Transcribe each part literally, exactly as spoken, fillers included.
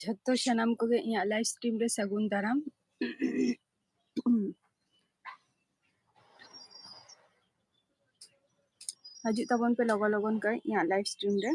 ᱡᱷᱚᱛᱚ ᱥᱟᱱᱟᱢ ᱠᱚᱜᱮ ᱤᱧᱟᱹᱜ live stream ᱨᱮ ᱥᱟᱹᱜᱩᱱ ᱫᱟᱨᱟᱢ᱾ ᱦᱤᱡᱩᱜ ᱛᱟᱵᱚᱱ ᱯᱮ ᱞᱚᱜᱚᱱ ᱞᱚᱜᱚᱱ ᱜᱮ ᱤᱧᱟᱹᱜ live stream ᱨᱮ᱾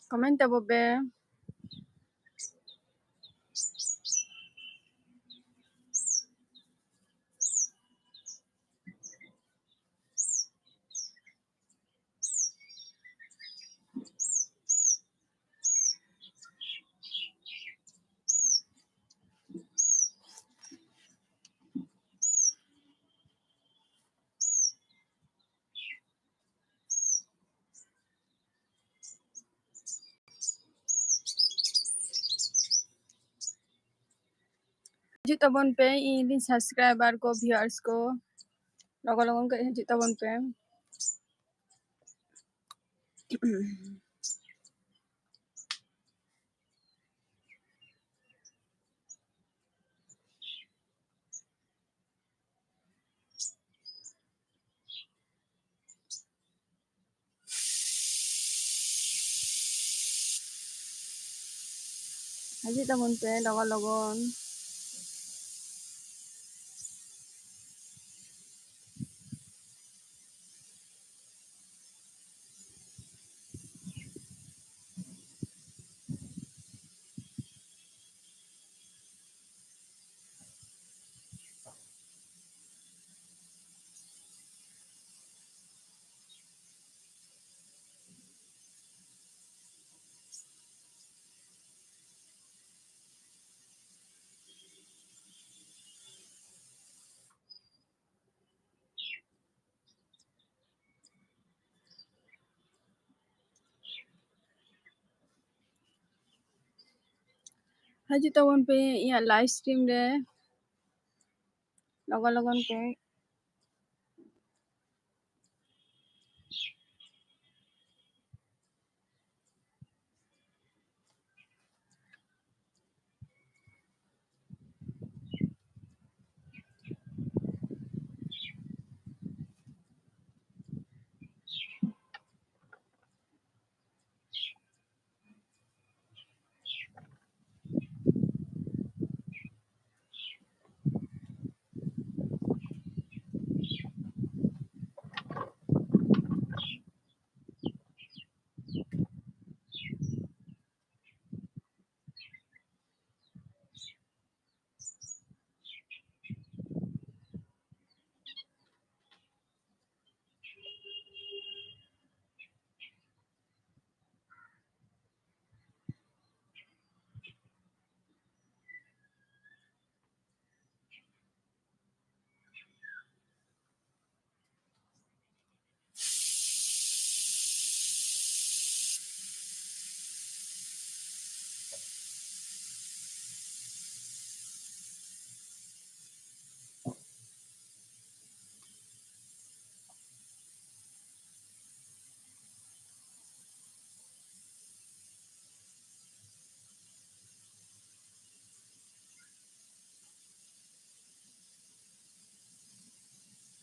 Comment ᱛᱟᱵᱚ ᱯᱮ᱾ ᱦᱤᱡᱩᱜ ᱛᱟᱵᱚᱱ ᱯᱮ, ᱤᱧ ᱨᱮᱱ subscriber ᱠᱚ, viewers ᱠᱚ, ᱞᱚᱜᱚᱱ ᱞᱚᱜᱚᱱ ᱠᱟᱹᱡ ᱦᱤᱡᱩᱜ ᱛᱟᱵᱚᱱ ᱯᱮ᱾ ᱦᱤᱡᱩᱜ ᱛᱟᱵᱚᱱ ᱯᱮ ᱞᱚᱜᱚᱱ ᱞᱚᱜᱚᱱ᱾ ᱦᱤᱡᱩᱜ ᱛᱟᱵᱚᱱ ᱯᱮ ᱤᱧᱟᱹᱜ live stream ᱨᱮ ᱞᱚᱜᱚᱱ ᱞᱚᱜᱚᱱ ᱛᱮ᱾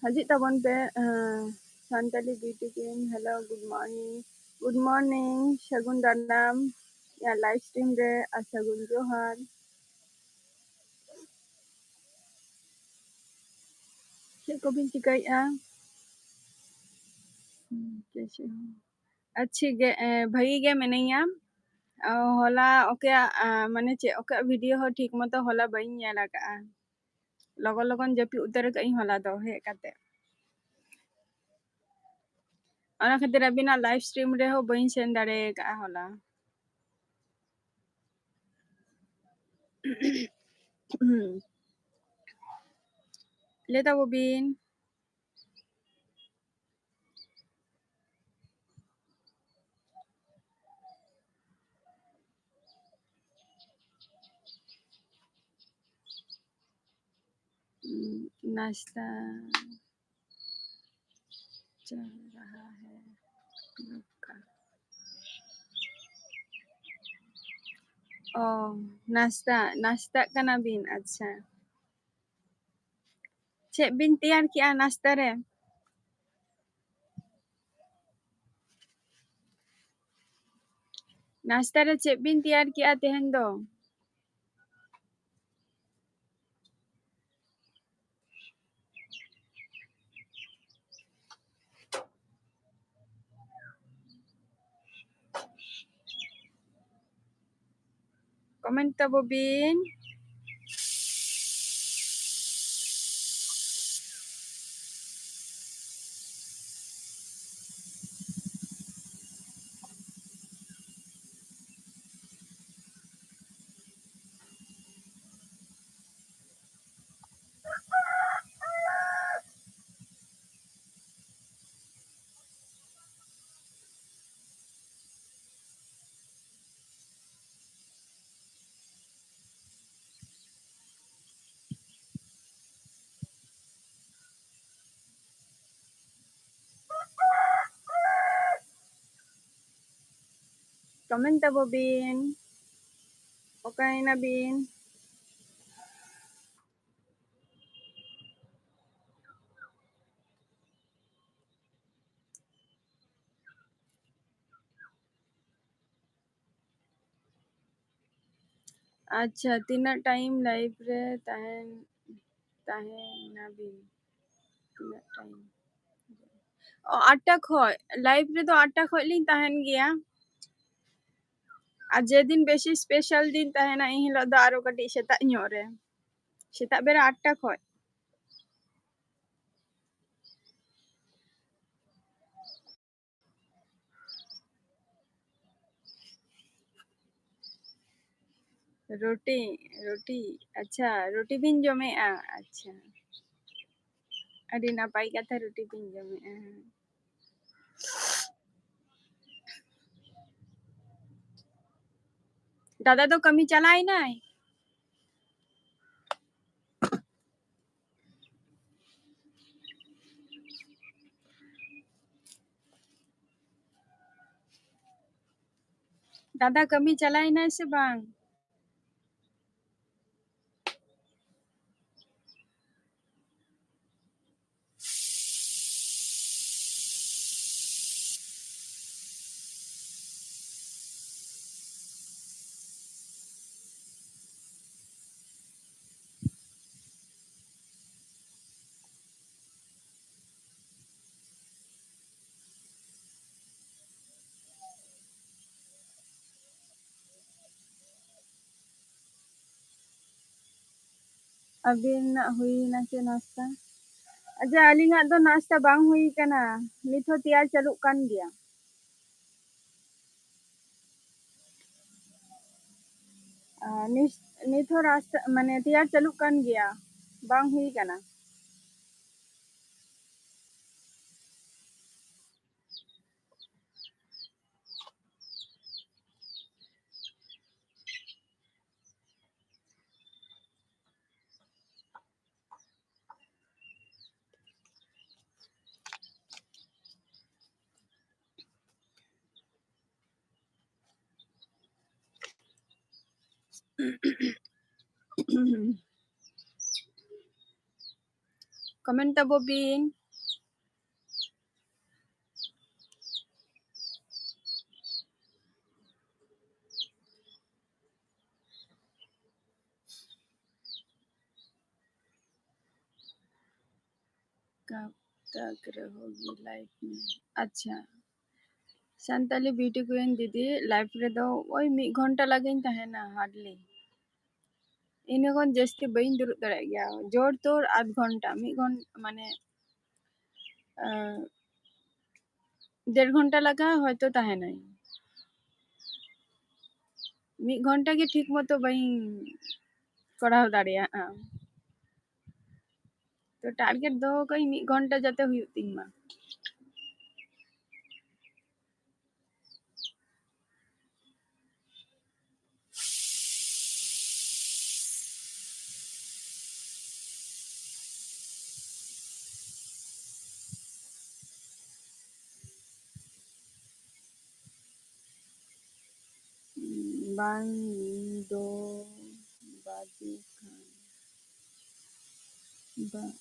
ᱦᱤᱡᱩᱜ ᱛᱟᱵᱚᱱ ᱯᱮ, ᱟᱸ, Santali beauty queen. Hello, good morning. Good morning, ᱥᱟᱹᱜᱩᱱ ᱫᱟᱨᱟᱢ᱾ ᱤᱧᱟᱹᱜ live stream ᱨᱮ ᱟᱨ ᱥᱟᱹᱜᱩᱱ ᱡᱚᱦᱟᱨ᱾ ᱪᱮᱫ ᱠᱚᱵᱤᱱ ᱪᱤᱠᱟᱹᱭᱮᱫᱼᱟ? ᱦᱩᱸ, ᱪᱮᱫ ᱦᱚᱸ᱾ ᱟᱪᱪᱷᱟ ᱜᱮ, ᱮ, ᱵᱷᱟᱹᱜᱤ ᱜᱮ ᱢᱤᱱᱟᱹᱧᱟ᱾ ᱚ, ᱦᱚᱞᱟ ᱚᱠᱚᱭᱟᱜ, ᱟ, ᱢᱟᱱᱮ ᱪᱮᱫ, ᱚᱠᱚᱭᱟᱜ video ᱦᱚᱸ ᱴᱷᱤᱠ ᱢᱚᱛᱚ ᱦᱚᱞᱟ ᱵᱟᱹᱧ ᱧᱮᱞ ᱟᱠᱟᱫᱼᱟ᱾ ᱞᱚᱜᱚᱱ ᱞᱚᱜᱚᱱ ᱡᱟᱹᱯᱤᱫ ᱩᱛᱟᱹᱨ ᱟᱠᱟᱫ ᱟᱹᱧ ᱦᱚᱞᱟ ᱫᱚ ᱦᱮᱡ ᱠᱟᱛᱮ᱾ ᱚᱱᱟ ᱠᱷᱟᱹᱛᱤᱨ ᱟᱹᱵᱤᱱᱟᱜ live stream ᱨᱮᱦᱚᱸ ᱵᱟᱹᱧ ᱥᱮᱱ ᱫᱟᱲᱮ ᱟᱠᱟᱫᱼᱟ ᱦᱚᱞᱟ᱾ ᱞᱟᱹᱭ ᱛᱟᱵᱚ ᱵᱤᱱ᱾ नाश्ता चल रहा है लोग का। ᱚ, ᱱᱟᱥᱛᱟ, ᱱᱟᱥᱛᱟᱜ ᱠᱟᱱᱟ ᱵᱤᱱ, ᱟᱪᱪᱷᱟ᱾ ᱪᱮᱫ ᱵᱤᱱ ᱛᱮᱭᱟᱨ ᱠᱮᱜᱼᱟ ᱱᱟᱥᱛᱟ ᱨᱮ? ᱱᱟᱥᱛᱟ ᱨᱮ ᱪᱮᱫ ᱵᱤᱱ ᱛᱮᱭᱟᱨ ᱠᱮᱜᱼᱟ ᱛᱮᱦᱮᱧ ᱫᱚ? Comment ᱛᱟᱵᱚ ᱵᱤᱱ᱾ Comment ᱛᱟᱵᱚ ᱵᱤᱱ, ᱚᱠᱟᱭᱮᱱᱟ ᱵᱤᱱ? ᱟᱪᱪᱷᱟ, ᱛᱤᱱᱟᱹᱜ time live ᱨᱮ ᱛᱟᱦᱮᱱ, ᱛᱟᱦᱮᱱᱟᱵᱤᱱ? ᱛᱤᱱᱟᱹᱜ time? ᱚ, ᱟᱴ ᱴᱟ ᱠᱷᱚᱡ, live ᱨᱮᱫᱚ ᱟᱴ ᱴᱟ ᱠᱷᱚᱡ ᱞᱤᱧ ᱛᱟᱦᱮᱱ ᱜᱮᱭᱟ᱾ ᱟᱨ ᱡᱮᱫᱤᱱ ᱵᱮᱥᱤ special ᱫᱤᱱ ᱛᱟᱦᱮᱱᱟ, ᱮᱱ ᱦᱤᱞᱳᱜ ᱫᱚ ᱟᱨᱚ ᱠᱟᱹᱴᱤᱡ ᱥᱮᱛᱟᱜ ᱧᱚᱜ ᱨᱮ, ᱥᱮᱛᱟᱜ ᱵᱮᱲᱟ ᱟᱴ ᱴᱟ ᱠᱷᱚᱡ᱾ ᱨᱩᱴᱤ, ᱨᱩᱴᱤ, ᱟᱪᱪᱷᱟ, ᱨᱩᱴᱤ ᱵᱤᱱ ᱡᱚᱢᱮᱜᱼᱟ? ᱟᱪᱪᱷᱟ, ᱟᱹᱰᱤ ᱱᱟᱯᱟᱭ ᱠᱟᱛᱷᱟ, ᱨᱩᱴᱤ ᱵᱤᱱ ᱡᱚᱢᱮᱜᱼᱟ᱾ ᱫᱟᱫᱟ ᱫᱚ ᱠᱟᱹᱢᱤ ᱪᱟᱞᱟᱭ ᱱᱟᱭ? ᱫᱟᱫᱟ ᱠᱟᱹᱢᱤ ᱪᱟᱞᱟᱭ ᱱᱟᱭ ᱥᱮ ᱵᱟᱝ? ᱟᱹᱵᱤᱱᱟᱜ ᱦᱩᱭᱱᱟ ᱥᱮ ᱱᱟᱥᱛᱟ? ᱟᱪᱪᱷᱟ, ᱟᱹᱞᱤᱧᱟᱜ ᱫᱚ ᱱᱟᱥᱛᱟ ᱵᱟᱝ ᱦᱩᱭ ᱠᱟᱱᱟ, ᱱᱤᱛ ᱦᱚᱸ ᱛᱮᱭᱟᱨ ᱪᱟᱹᱞᱩᱜ ᱠᱟᱱ ᱜᱮᱭᱟ᱾ ᱟᱨ ᱱᱤᱥ-, ᱱᱤᱛ ᱦᱚᱸ ᱨᱟᱥᱛᱟ, ᱢᱟᱱᱮ, ᱛᱮᱭᱟᱨ ᱪᱟᱹᱞᱩᱜ ᱠᱟᱱ ᱜᱮᱭᱟ, ᱵᱟᱝ ᱦᱩᱭ ᱠᱟᱱᱟ᱾ Comment ᱛᱟᱵᱚ ᱵᱤᱱ᱾ कब तक रहोगी लाइफ में? अच्छा, ᱥᱟᱱᱛᱟᱞᱤ ᱵᱤᱭᱩᱴᱤ ᱠᱩᱭᱤᱱ ᱫᱤᱫᱤ, ᱞᱟᱭᱤᱯᱷ ᱨᱮᱫᱚ ᱳᱭ ᱢᱤᱫ ᱜᱷᱚᱱᱴᱟ ᱞᱟᱜᱟᱧ ᱛᱟᱦᱮᱱᱟ, ᱦᱟᱨᱰᱞᱤ᱾ ᱤᱱᱟᱹ ᱠᱷᱚᱱ ᱡᱟᱹᱥᱛᱤ ᱵᱟᱹᱧ ᱫᱩᱲᱩᱵ ᱫᱟᱲᱮᱭᱟᱜ ᱜᱮᱭᱟ᱾ ᱡᱳᱨ ᱛᱳᱨ ᱟᱫᱷ ᱜᱷᱚᱱᱴᱟ, ᱢᱤᱫ ᱜᱷᱚᱱᱴᱟ, ᱢᱟᱱᱮ, ᱟᱸ, ᱰᱮᱲ ᱜᱷᱚᱱᱴᱟ ᱞᱮᱠᱟ ᱦᱚᱭᱛᱳ ᱛᱟᱦᱮᱱᱟᱹᱧ᱾ ᱢᱤᱫ ᱜᱷᱚᱱᱴᱟ ᱜᱮ ᱴᱷᱤᱠ ᱢᱚᱛᱚ ᱵᱟᱹᱧ ᱠᱚᱨᱟᱣ ᱫᱟᱲᱮᱭᱟᱜᱼᱟ᱾ ᱛᱚ, ᱴᱟᱨᱜᱮᱴ ᱫᱚᱦᱚ ᱠᱟᱜ ᱟᱹᱧ, ᱢᱤᱫ ᱜᱷᱚᱱᱴᱟ ᱡᱟᱛᱮ ᱦᱩᱭᱩᱜ ᱛᱤᱧ ᱢᱟ᱾ ᱵᱟᱝ ᱫᱚ ᱵᱟᱡᱮ ᱠᱟᱱ, ᱵᱟ-,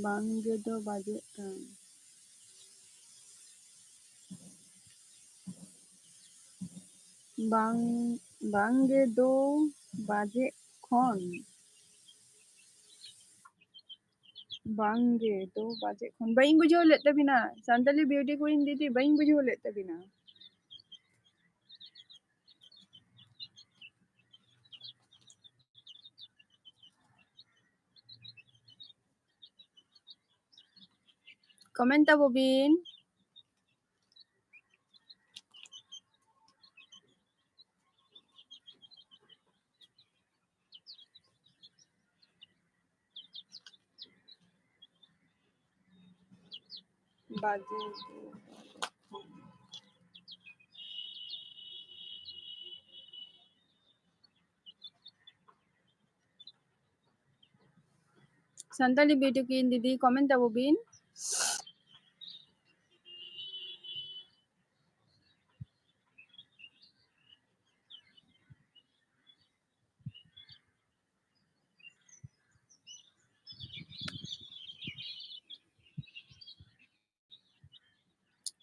ᱵᱟᱝ ᱜᱮ ᱫᱚ ᱵᱟᱡᱮᱜ ᱠᱟᱱ᱾ ᱵᱟᱝ, ᱵᱟᱝ ᱜᱮ ᱫᱚ ᱵᱟᱡᱮᱜ ᱠᱷᱚᱱ᱾ ᱵᱟᱝ ᱜᱮ ᱫᱚ ᱵᱟᱡᱮᱜ ᱠᱷᱚᱱ᱾ ᱵᱟᱹᱧ ᱵᱩᱡᱷᱟᱹᱣ ᱞᱮᱫ ᱛᱟᱵᱤᱱᱟ, ᱥᱟᱱᱛᱟᱞᱤ ᱵᱤᱭᱩᱴᱤ ᱠᱩᱭᱤᱱ ᱫᱤᱫᱤ, ᱵᱟᱹᱧ ᱵᱩᱡᱷᱟᱹᱣ ᱞᱮᱫ ᱛᱟᱵᱤᱱᱟ᱾ ᱠᱚᱢᱮᱱᱴ ᱛᱟᱵᱚ ᱵᱤᱱ᱾ ᱵᱟᱡᱮ ᱫᱚ ᱵᱟᱡᱮ ᱠᱷᱚᱱ᱾ ᱥᱟᱱᱛᱟᱞᱤ ᱵᱤᱭᱩᱴᱤ ᱠᱩᱭᱤᱱ ᱫᱤᱫᱤ, ᱠᱚᱢᱮᱱᱴ ᱛᱟᱵᱚ ᱵᱤᱱ᱾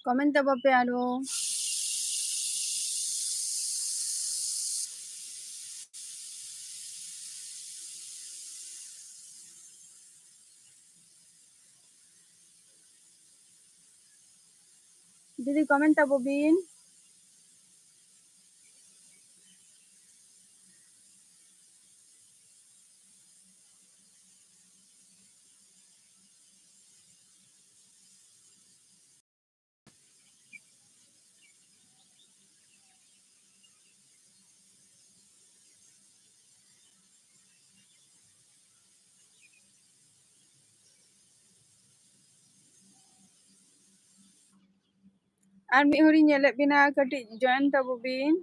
ᱠᱚᱢᱮᱱᱴ ᱛᱟᱵᱚ ᱯᱮ ᱟᱨᱚ᱾ ᱫᱤᱫᱤ, comment ᱛᱟᱵᱚ ᱵᱤᱱ᱾ ᱟᱨ ᱢᱤᱫ ᱦᱚᱲᱤᱧ ᱧᱮᱞᱮᱫ ᱵᱤᱱᱟ, ᱠᱟᱹᱴᱤᱡ join ᱛᱟᱵᱚ ᱵᱤᱱ᱾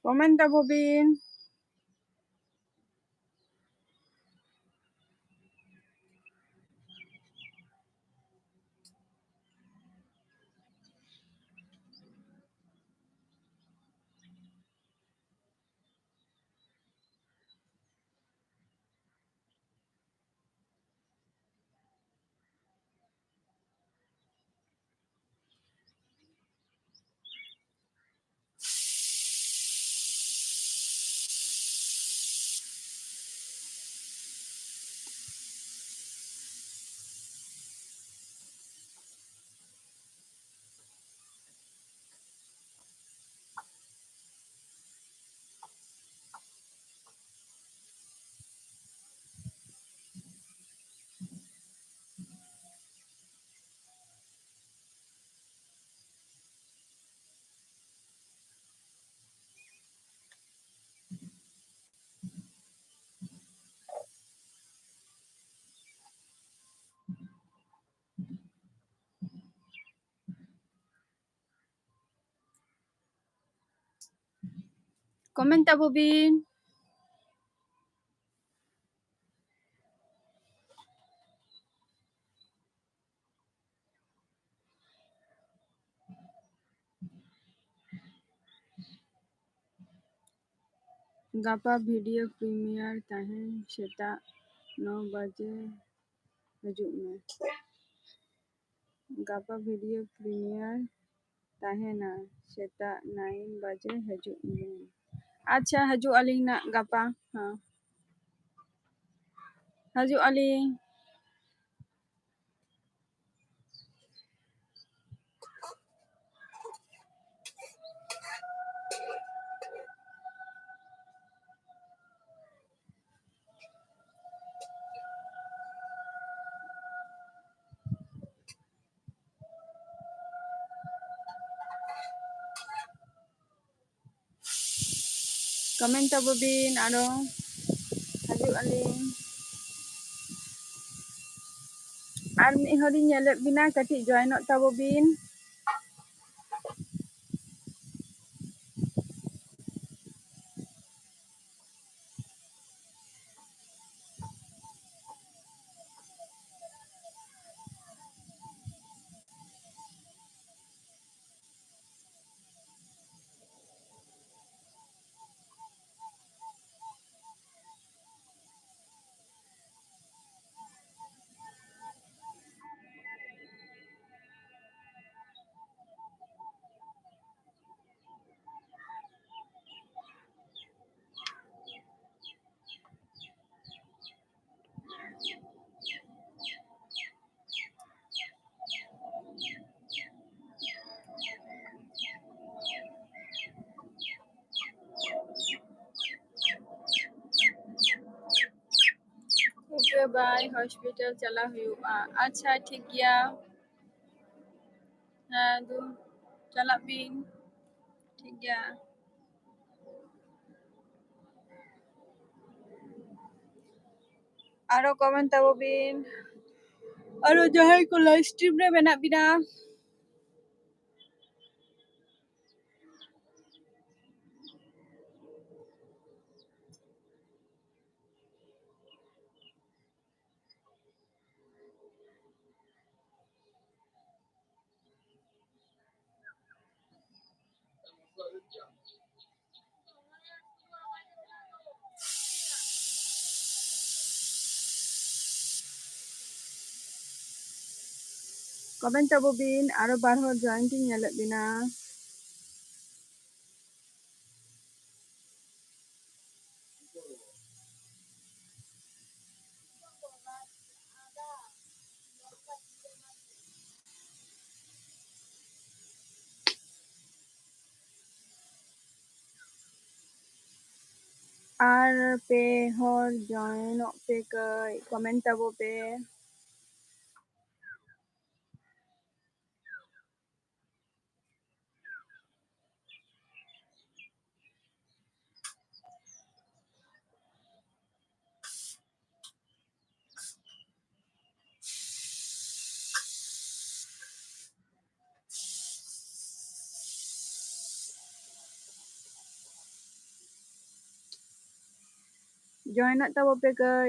Comment ᱛᱟᱵᱚ ᱵᱤᱱ᱾ Comment ᱛᱟᱵᱚ ᱵᱤᱱ᱾ ᱜᱟᱯᱟ video premiere ᱛᱟᱦᱮᱱ, ᱥᱮᱛᱟᱜ ᱱᱚ ᱵᱟᱡᱮ ᱦᱤᱡᱩᱜ ᱢᱮ᱾ ᱜᱟᱯᱟ video premiere ᱛᱟᱦᱮᱱᱟ, ᱥᱮᱛᱟᱜ nine ᱵᱟᱡᱮ ᱦᱤᱡᱩᱜ ᱢᱮ᱾ ᱟᱪᱪᱷᱟ, ᱦᱤᱡᱩᱜ ᱟᱹᱞᱤᱧ ᱱᱟᱜ ᱜᱟᱯᱟ᱾ ᱦᱮᱸ, ᱦᱤᱡᱩᱜ ᱟᱹᱞᱤᱧ᱾ Comment ᱛᱟᱵᱚ ᱵᱤᱱ, ᱟᱨᱚ ᱦᱤᱡᱩᱜ ᱟᱹᱞᱤᱧ᱾ ᱟᱨ ᱢᱤᱫ ᱦᱚᱲᱤᱧ ᱧᱮᱞᱮᱫ ᱵᱤᱱᱟ, ᱠᱟᱹᱴᱤᱡ joinᱚᱜ ᱛᱟᱵᱚ ᱵᱤᱱ᱾ Okay, bye. Hospital ᱪᱟᱞᱟᱣ ᱦᱩᱭᱩᱜᱼᱟ᱾ ᱟᱪᱪᱷᱟ, ᱴᱷᱤᱠ ᱜᱮᱭᱟ᱾ ᱦᱮᱸ, ᱫᱩ, ᱪᱟᱞᱟᱜ ᱵᱤᱱ᱾ ᱴᱷᱤᱠ ᱜᱮᱭᱟ᱾ ᱟᱨᱚ comment ᱛᱟᱵᱚ ᱵᱤᱱ᱾ ᱟᱨᱚ ᱡᱟᱦᱟᱸᱭ ᱠᱚ live stream ᱨᱮ ᱢᱮᱱᱟᱜ ᱵᱤᱱᱟ, Comment ᱛᱟᱵᱚ ᱵᱤᱱ, ᱟᱨᱚ ᱵᱟᱨ ᱦᱚᱲ join ᱤᱧ ᱧᱮᱞᱮᱫ ᱵᱤᱱᱟ᱾ ᱟᱨ ᱯᱮ ᱦᱚᱲ joinᱚᱜ ᱯᱮ, ᱠᱟᱹᱡ comment ᱛᱟᱵᱚ ᱯᱮ᱾ Joinᱚᱜ ᱛᱟᱵᱚ ᱯᱮ ᱠᱟᱹᱡ᱾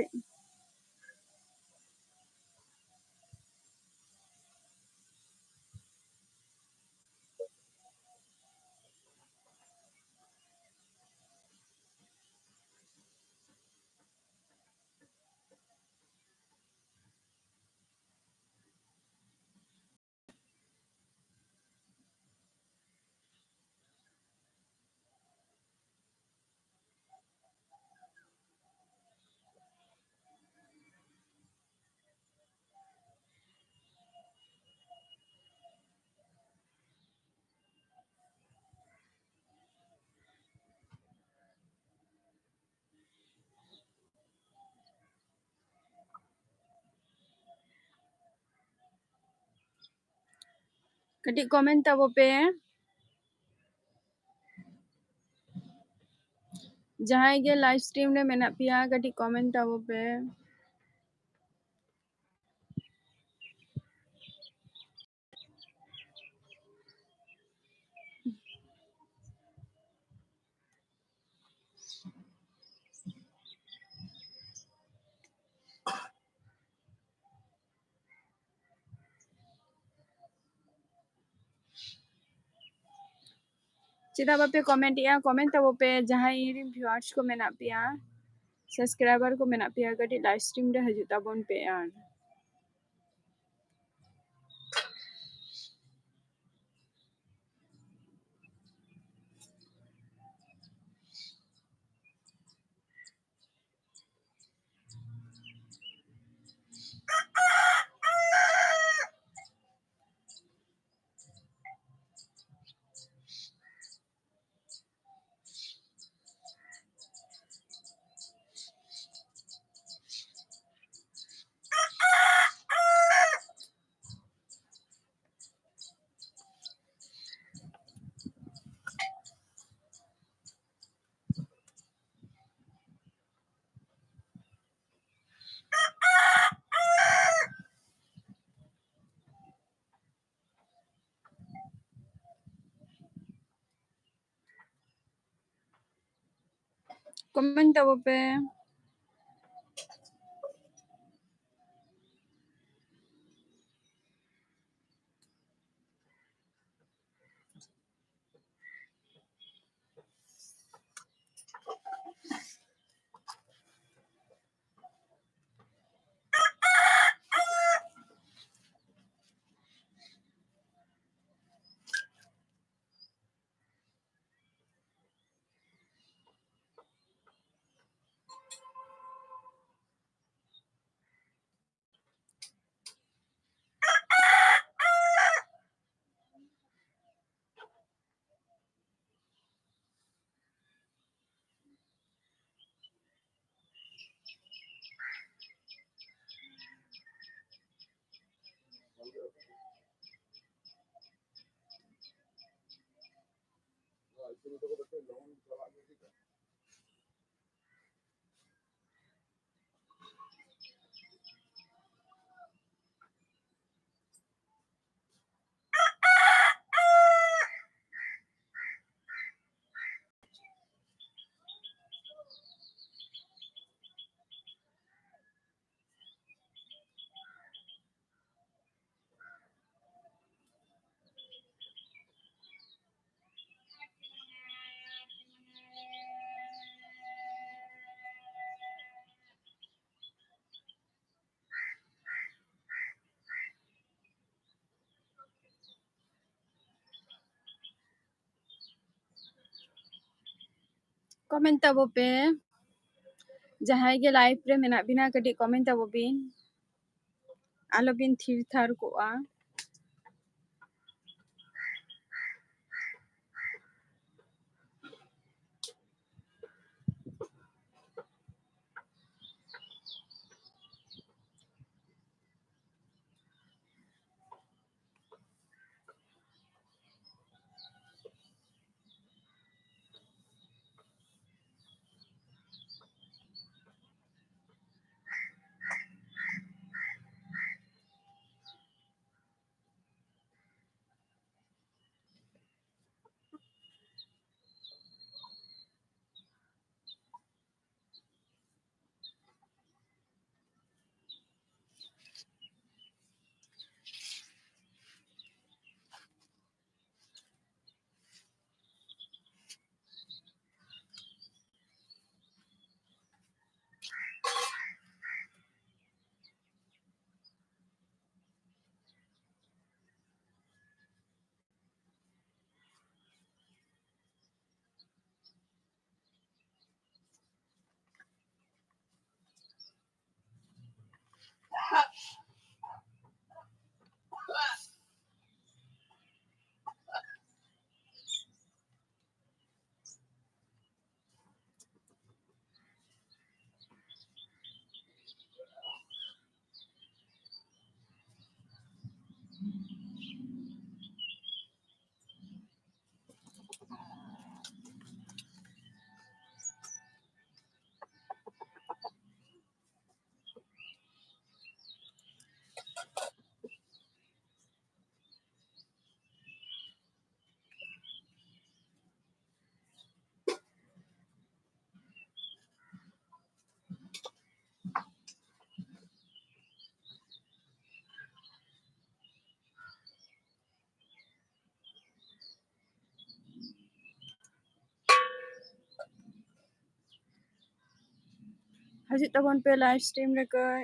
ᱠᱟᱹᱴᱤᱡ comment ᱛᱟᱵᱚ ᱯᱮ᱾ ᱡᱟᱦᱟᱸᱭ ᱜᱮ live stream ᱨᱮ ᱢᱮᱱᱟᱜ ᱯᱮᱭᱟ, ᱠᱟᱹᱴᱤᱡ comment ᱛᱟᱵᱚ ᱯᱮ᱾ ᱪᱮᱫᱟᱜ ᱵᱟᱯᱮ comment ᱮᱜᱼᱟ? Comment ᱛᱟᱵᱚ ᱯᱮ, ᱡᱟᱦᱟᱸᱭ ᱤᱧ ᱨᱮᱱ viewers ᱠᱚ ᱢᱮᱱᱟᱜ ᱯᱮᱭᱟ, subscriber ᱠᱚ ᱢᱮᱱᱟᱜ ᱯᱮᱭᱟ, ᱠᱟᱹᱴᱤᱡ live stream ᱨᱮ ᱦᱤᱡᱩᱜ ᱛᱟᱵᱚᱱ ᱯᱮ᱾ ᱟᱨ Comment ᱛᱟᱵᱚ ᱯᱮ᱾ Comment ᱛᱟᱵᱚ ᱯᱮ᱾ ᱡᱟᱦᱟᱸᱭ ᱜᱮ live ᱨᱮ ᱢᱮᱱᱟᱜ ᱵᱤᱱᱟ, ᱠᱟᱹᱴᱤᱡ comment ᱛᱟᱵᱚ ᱵᱤᱱ, ᱟᱞᱚᱵᱤᱱ ᱛᱷᱤᱨ ᱛᱷᱟᱨ ᱠᱚᱜᱼᱟ᱾ ᱦᱤᱡᱩᱜ ᱛᱟᱵᱚᱱ ᱯᱮ live stream ᱨᱮ ᱠᱟᱹᱡ᱾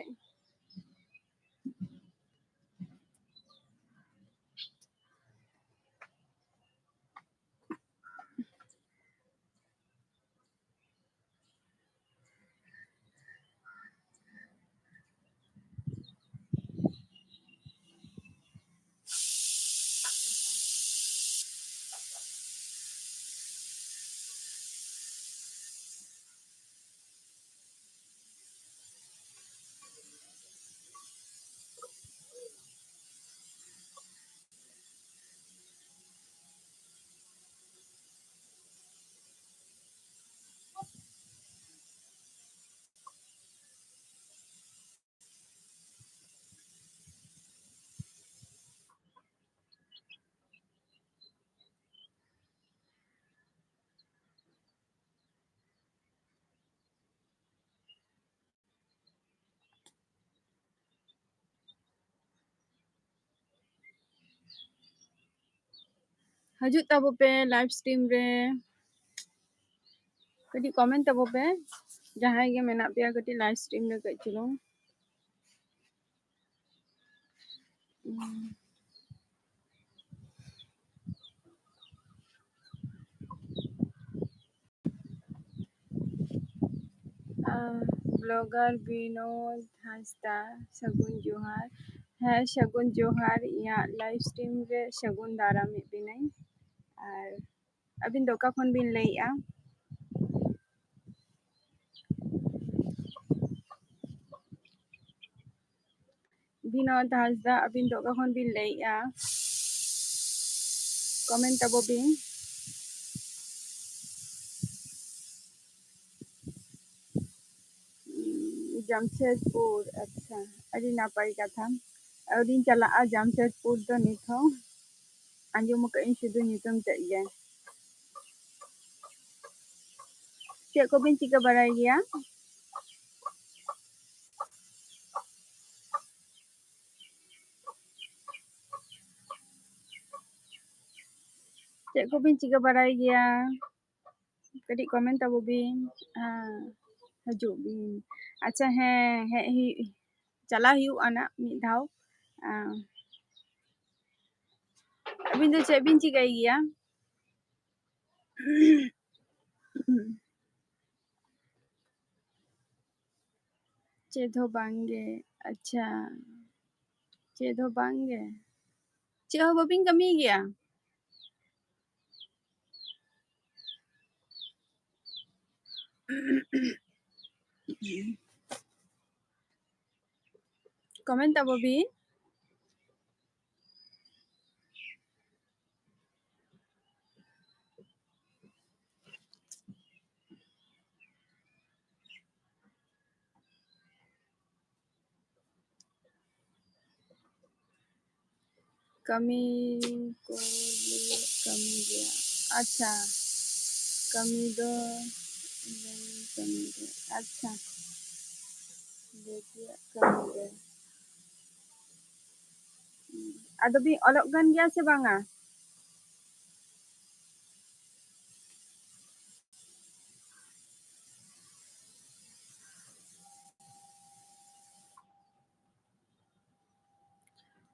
ᱦᱤᱡᱩᱜ ᱛᱟᱵᱚ ᱯᱮ live stream ᱨᱮ, ᱠᱟᱹᱴᱤᱡ comment ᱛᱟᱵᱚ ᱯᱮ, ᱡᱟᱦᱟᱸᱭ ᱜᱮ ᱢᱮᱱᱟᱜ ᱯᱮᱭᱟ ᱠᱟᱹᱴᱤᱡ live stream ᱨᱮ ᱠᱟᱹᱡ ᱪᱩᱞᱩᱝ᱾ ᱵᱞᱚᱜᱟᱨ ᱵᱤᱱᱳᱫ ᱦᱟᱸᱥᱫᱟ, ᱥᱟᱹᱜᱩᱱ ᱡᱚᱦᱟᱨ᱾ ᱦᱮᱸ, ᱥᱟᱹᱜᱩᱱ ᱡᱚᱦᱟᱨ᱾ ᱤᱧᱟᱹᱜ live stream ᱨᱮ ᱥᱟᱹᱜᱩᱱ ᱫᱟᱨᱟᱢᱮᱫ ᱵᱮᱱᱟᱹᱧ᱾ ᱟᱨ ᱟᱹᱵᱤᱱ ᱫᱚ ᱚᱠᱟ ᱠᱷᱚᱱ ᱵᱤᱱ ᱞᱟᱹᱭᱮᱫᱼᱟ? ᱵᱤᱱᱳᱫ ᱦᱟᱸᱥᱫᱟ, ᱟᱹᱵᱤᱱ ᱫᱚ ᱚᱠᱟ ᱠᱷᱚᱱ ᱵᱤᱱ ᱞᱟᱹᱭᱮᱫᱼᱟ? Comment ᱛᱟᱵᱚ ᱵᱤᱱ᱾ ᱩᱸ, ᱡᱟᱢᱥᱮᱫᱽᱯᱩᱨ, ᱟᱪᱪᱷᱟ, ᱟᱹᱰᱤ ᱱᱟᱯᱟᱭ ᱠᱟᱛᱷᱟ᱾ ᱟᱹᱣᱨᱤᱧ ᱪᱟᱞᱟᱜᱼᱟ ᱡᱟᱢᱥᱮᱫᱽᱯᱩᱨ ᱫᱚ ᱱᱤᱛ ᱦᱚᱸ, ᱟᱸᱡᱚᱢ ᱟᱠᱟᱫ ᱟᱹᱧ ᱥᱩᱫᱷᱩ ᱧᱩᱛᱩᱢ ᱛᱮᱫ ᱜᱮ᱾ ᱪᱮᱫ ᱠᱚᱵᱤᱱ ᱪᱤᱠᱟᱹ ᱵᱟᱲᱟᱭ ᱜᱮᱭᱟ? ᱪᱮᱫ ᱠᱚᱵᱤᱱ ᱪᱤᱠᱟᱹ ᱵᱟᱲᱟᱭ ᱜᱮᱭᱟ? ᱠᱟᱹᱴᱤᱡ comment ᱛᱟᱵᱚ ᱵᱤᱱ᱾ ᱦᱮᱸ᱾ ᱦᱤᱡᱩᱜ ᱵᱤᱱ᱾ ᱟᱪᱪᱷᱟ, ᱦᱮᱸ, ᱦᱮᱡ ᱦᱩᱭᱩᱜ, ᱪᱟᱞᱟᱣ ᱦᱩᱭᱩᱜᱼᱟ ᱱᱟᱜ ᱢᱤᱫ ᱫᱷᱟᱣ᱾ ᱟᱸ, ᱟᱹᱵᱤᱱ ᱫᱚ ᱪᱮᱫ ᱵᱤᱱ ᱪᱤᱠᱟᱹᱭ ᱜᱮᱭᱟ? ᱪᱮᱫ ᱦᱚᱸ ᱵᱟᱝ ᱜᱮ᱾ ᱟᱪᱪᱷᱟ, ᱪᱮᱫ ᱦᱚᱸ ᱵᱟᱝ ᱜᱮ᱾ ᱪᱮᱫ ᱦᱚᱸ ᱵᱟᱹᱵᱤᱱ ᱠᱟᱹᱢᱤᱭ ᱜᱮᱭᱟ? Comment ᱛᱟᱵᱚ ᱵᱤᱱ᱾ ᱠᱟᱹᱢᱤ ᱠᱚ ᱞᱟᱹᱭᱮᱫ ᱠᱟᱹᱢᱤ ᱜᱮᱭᱟ᱾ ᱟᱪᱪᱷᱟ, ᱠᱟᱹᱢᱤ ᱫᱚ ᱞᱟᱹᱭ ᱠᱟᱹᱢᱤ ᱜᱮ᱾ ᱟᱪᱪᱷᱟ, ᱵᱷᱟᱹᱜᱤᱭᱟᱜ ᱠᱟᱹᱢᱤ ᱜᱮ᱾ ᱟᱫᱚ ᱵᱤᱱ ᱚᱞᱚᱜ ᱠᱟᱱ ᱜᱮᱭᱟ ᱥᱮ ᱵᱟᱝᱟ?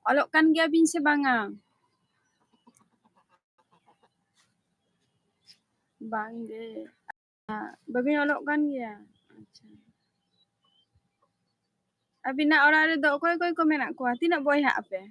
ᱚᱞᱚᱜ ᱠᱟᱱ ᱜᱮᱭᱟ ᱵᱤᱱ ᱥᱮ ᱵᱟᱝᱟ? ᱵᱟᱝ ᱜᱮ᱾ ᱵᱟᱹᱵᱤᱱ ᱚᱞᱚᱜ ᱠᱟᱱ ᱜᱮᱭᱟ? ᱟᱪᱪᱷᱟ᱾ ᱟᱹᱵᱤᱱᱟᱜ ᱚᱲᱟᱜ ᱨᱮᱫᱚ ᱚᱠᱚᱭ ᱚᱠᱚᱭ ᱠᱚ ᱢᱮᱱᱟᱜ ᱠᱚᱣᱟ? ᱛᱤᱱᱟᱹᱜ ᱵᱚᱭᱦᱟᱜ ᱟᱯᱮ?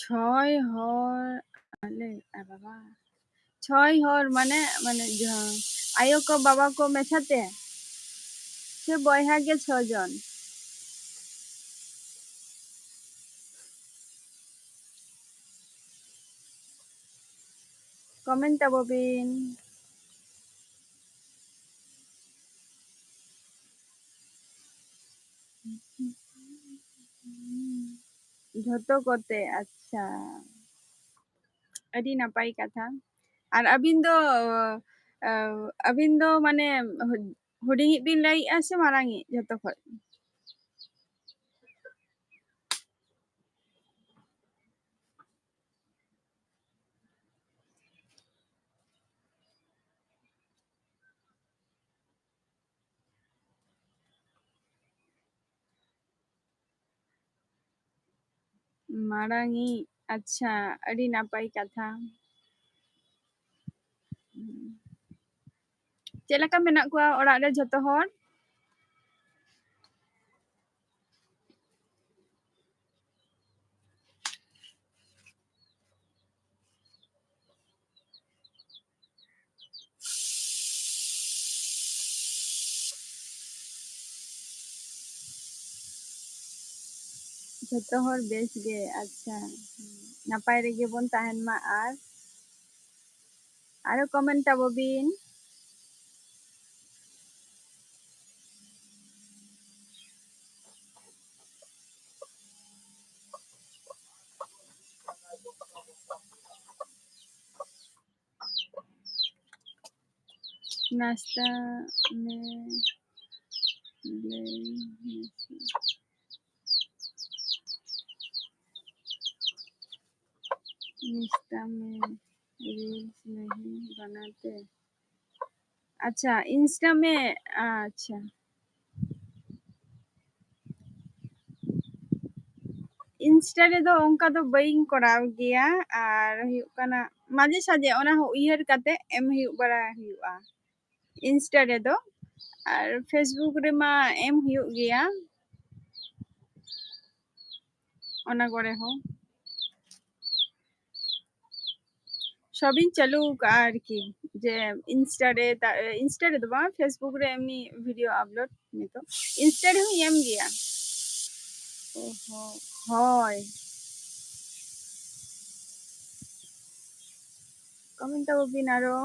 ᱪᱷᱚᱭ ᱦᱚᱲ ᱟᱞᱮ ᱟᱨ ᱵᱟᱵᱟ᱾ ᱪᱷᱚᱭ ᱦᱚᱲ ᱢᱟᱱᱮ, ᱢᱟᱱᱮ ᱡᱟᱦᱟᱸ ᱟᱭᱳ ᱠᱚ, ᱵᱟᱵᱟ ᱠᱚ ᱢᱮᱥᱟ ᱛᱮ ᱥᱮ ᱵᱚᱭᱦᱟ ᱜᱮ ᱪᱷᱚ ᱡᱚᱱ? Comment ᱛᱟᱵᱚ ᱵᱤᱱ᱾ ᱡᱷᱚᱛᱚ ᱠᱚᱛᱮ, ᱟᱪᱪᱷᱟ᱾ ᱟᱹᱰᱤ ᱱᱟᱯᱟᱭ ᱠᱟᱛᱷᱟ᱾ ᱟᱨ ᱟᱹᱵᱤᱱ ᱫᱚ, ᱟᱹᱵᱤᱱ ᱫᱚ ᱢᱟᱱᱮ ᱦᱩᱰᱤᱧᱤᱡ ᱵᱤᱱ ᱞᱟᱹᱭᱮᱜᱼᱟ ᱥᱮ ᱢᱟᱨᱟᱝᱤᱡ ᱡᱷᱚᱛᱚ ᱠᱷᱚᱡ? ᱢᱟᱲᱟᱝᱤᱡ, ᱟᱪᱪᱷᱟ, ᱟᱹᱰᱤ ᱱᱟᱯᱟᱭ ᱠᱟᱛᱷᱟ᱾ ᱪᱮᱫ ᱞᱮᱠᱟ ᱢᱮᱱᱟᱜ ᱠᱚᱣᱟ ᱚᱲᱟᱜ ᱨᱮ ᱡᱷᱚᱛᱚ ᱦᱚᱲ? ᱡᱷᱚᱛᱚ ᱦᱚᱲ ᱵᱮᱥ ᱜᱮ, ᱟᱪᱪᱷᱟ, ᱱᱟᱯᱟᱭ ᱨᱮᱜᱮ ᱵᱚᱱ ᱛᱟᱦᱮᱱ ᱢᱟ᱾ ᱟᱨ ᱟᱨᱚ comment ᱟᱵᱚ ᱵᱤᱱ᱾ ᱱᱟᱥᱛᱟ ᱢᱮ ᱞᱟᱹᱭ ᱢᱮᱥᱮ᱾ Insta में reels नहीं बनाते। अच्छा, Insta में, अच्छा, Insta ᱨᱮᱫᱚ ᱚᱱᱠᱟ ᱫᱚ ᱵᱟᱹᱧ ᱠᱚᱨᱟᱣ ᱜᱮᱭᱟ᱾ ᱟᱨ ᱦᱩᱭᱩᱜ ᱠᱟᱱᱟ ᱢᱟᱡᱷᱮ ᱥᱟᱡᱷᱮ ᱚᱱᱟ ᱦᱚᱸ ᱩᱭᱦᱟᱹᱨ ᱠᱟᱛᱮ ᱮᱢ ᱦᱩᱭᱩᱜ ᱵᱟᱲᱟ ᱦᱩᱭᱩᱜᱼᱟ Insta ᱨᱮᱫᱚ᱾ ᱟᱨ Facebook ᱨᱮᱢᱟ ᱮᱢ ᱦᱩᱭᱩᱜ ᱜᱮᱭᱟ ᱚᱱᱟ ᱠᱚᱨᱮ ᱦᱚᱸ᱾ ᱥᱚᱵᱤᱧ ᱪᱟᱹᱞᱩ ᱟᱠᱟᱫᱼᱟ ᱟᱨᱠᱤ, ᱡᱮ Insta ᱨᱮ, ᱫᱟ-, Insta ᱨᱮᱫᱚ ᱵᱟᱝ, Facebook ᱨᱮ ᱮᱢᱱᱤ video upload ᱱᱤᱛᱚᱜ Insta ᱨᱮᱦᱚᱸᱧ ᱮᱢ ᱜᱮᱭᱟ᱾ ᱚ ᱦᱚᱸ, ᱦᱳᱭ᱾ Comment ᱛᱟᱵᱚ ᱵᱤᱱ ᱟᱨᱚ᱾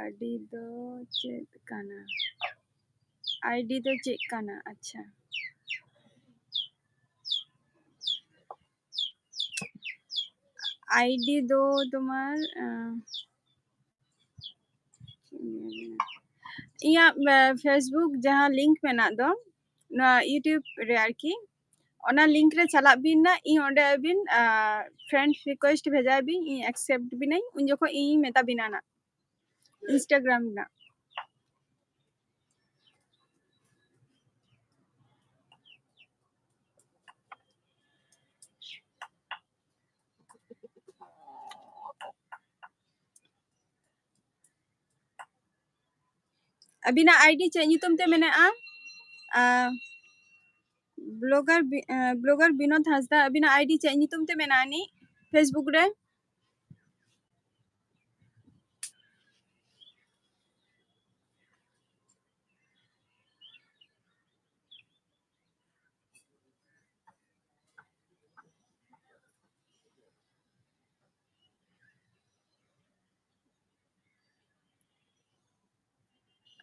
ᱟᱭᱰᱤ ᱫᱚ ᱪᱮᱫ ᱠᱟᱱᱟ? ᱟᱭᱰᱤ ᱫᱚ ᱪᱮᱫ ᱠᱟᱱᱟ? ᱟᱪᱪᱷᱟ, ᱟᱭᱰᱤ ᱫᱚ ᱛᱳᱢᱟᱨ, ᱟᱸ, ᱤᱧᱟᱹᱜ, ᱟᱸ, Facebook ᱡᱟᱦᱟᱸ ᱞᱤᱝᱠ ᱢᱮᱱᱟᱜ ᱫᱚ, ᱱᱚᱣᱟ YouTube ᱨᱮ ᱟᱨᱠᱤ, ᱚᱱᱟ ᱞᱤᱝᱠ ᱨᱮ ᱪᱟᱞᱟᱜ ᱵᱤᱱ ᱱᱟ, ᱤᱧ ᱚᱸᱰᱮ ᱟᱹᱵᱤᱱ, ᱟᱸ, friend request ᱵᱷᱮᱡᱟᱭ ᱵᱤᱱ, ᱤᱧ accept ᱵᱤᱱᱟᱹᱧ, ᱩᱱ ᱡᱚᱠᱷᱚᱱ ᱤᱧ ᱢᱮᱛᱟ ᱵᱤᱱᱟ ᱱᱟ᱾ Instagram ᱨᱮᱱᱟᱜ᱾ ᱟᱹᱵᱤᱱᱟᱜ ᱟᱭᱰᱤ ᱪᱮᱫ ᱧᱩᱛᱩᱢ ᱛᱮ ᱢᱮᱱᱟᱜᱼᱟ? ᱟᱸ, blogger ᱵᱤ-, ᱟᱸ, blogger ᱵᱤᱱᱳᱫ ᱦᱟᱸᱥᱫᱟ, ᱟᱹᱵᱤᱱᱟᱜ ᱟᱭᱰᱤ ᱪᱮᱫ ᱧᱩᱛᱩᱢ ᱛᱮ ᱢᱮᱱᱟᱜᱼᱟ ᱱᱤᱡ Facebook ᱨᱮ?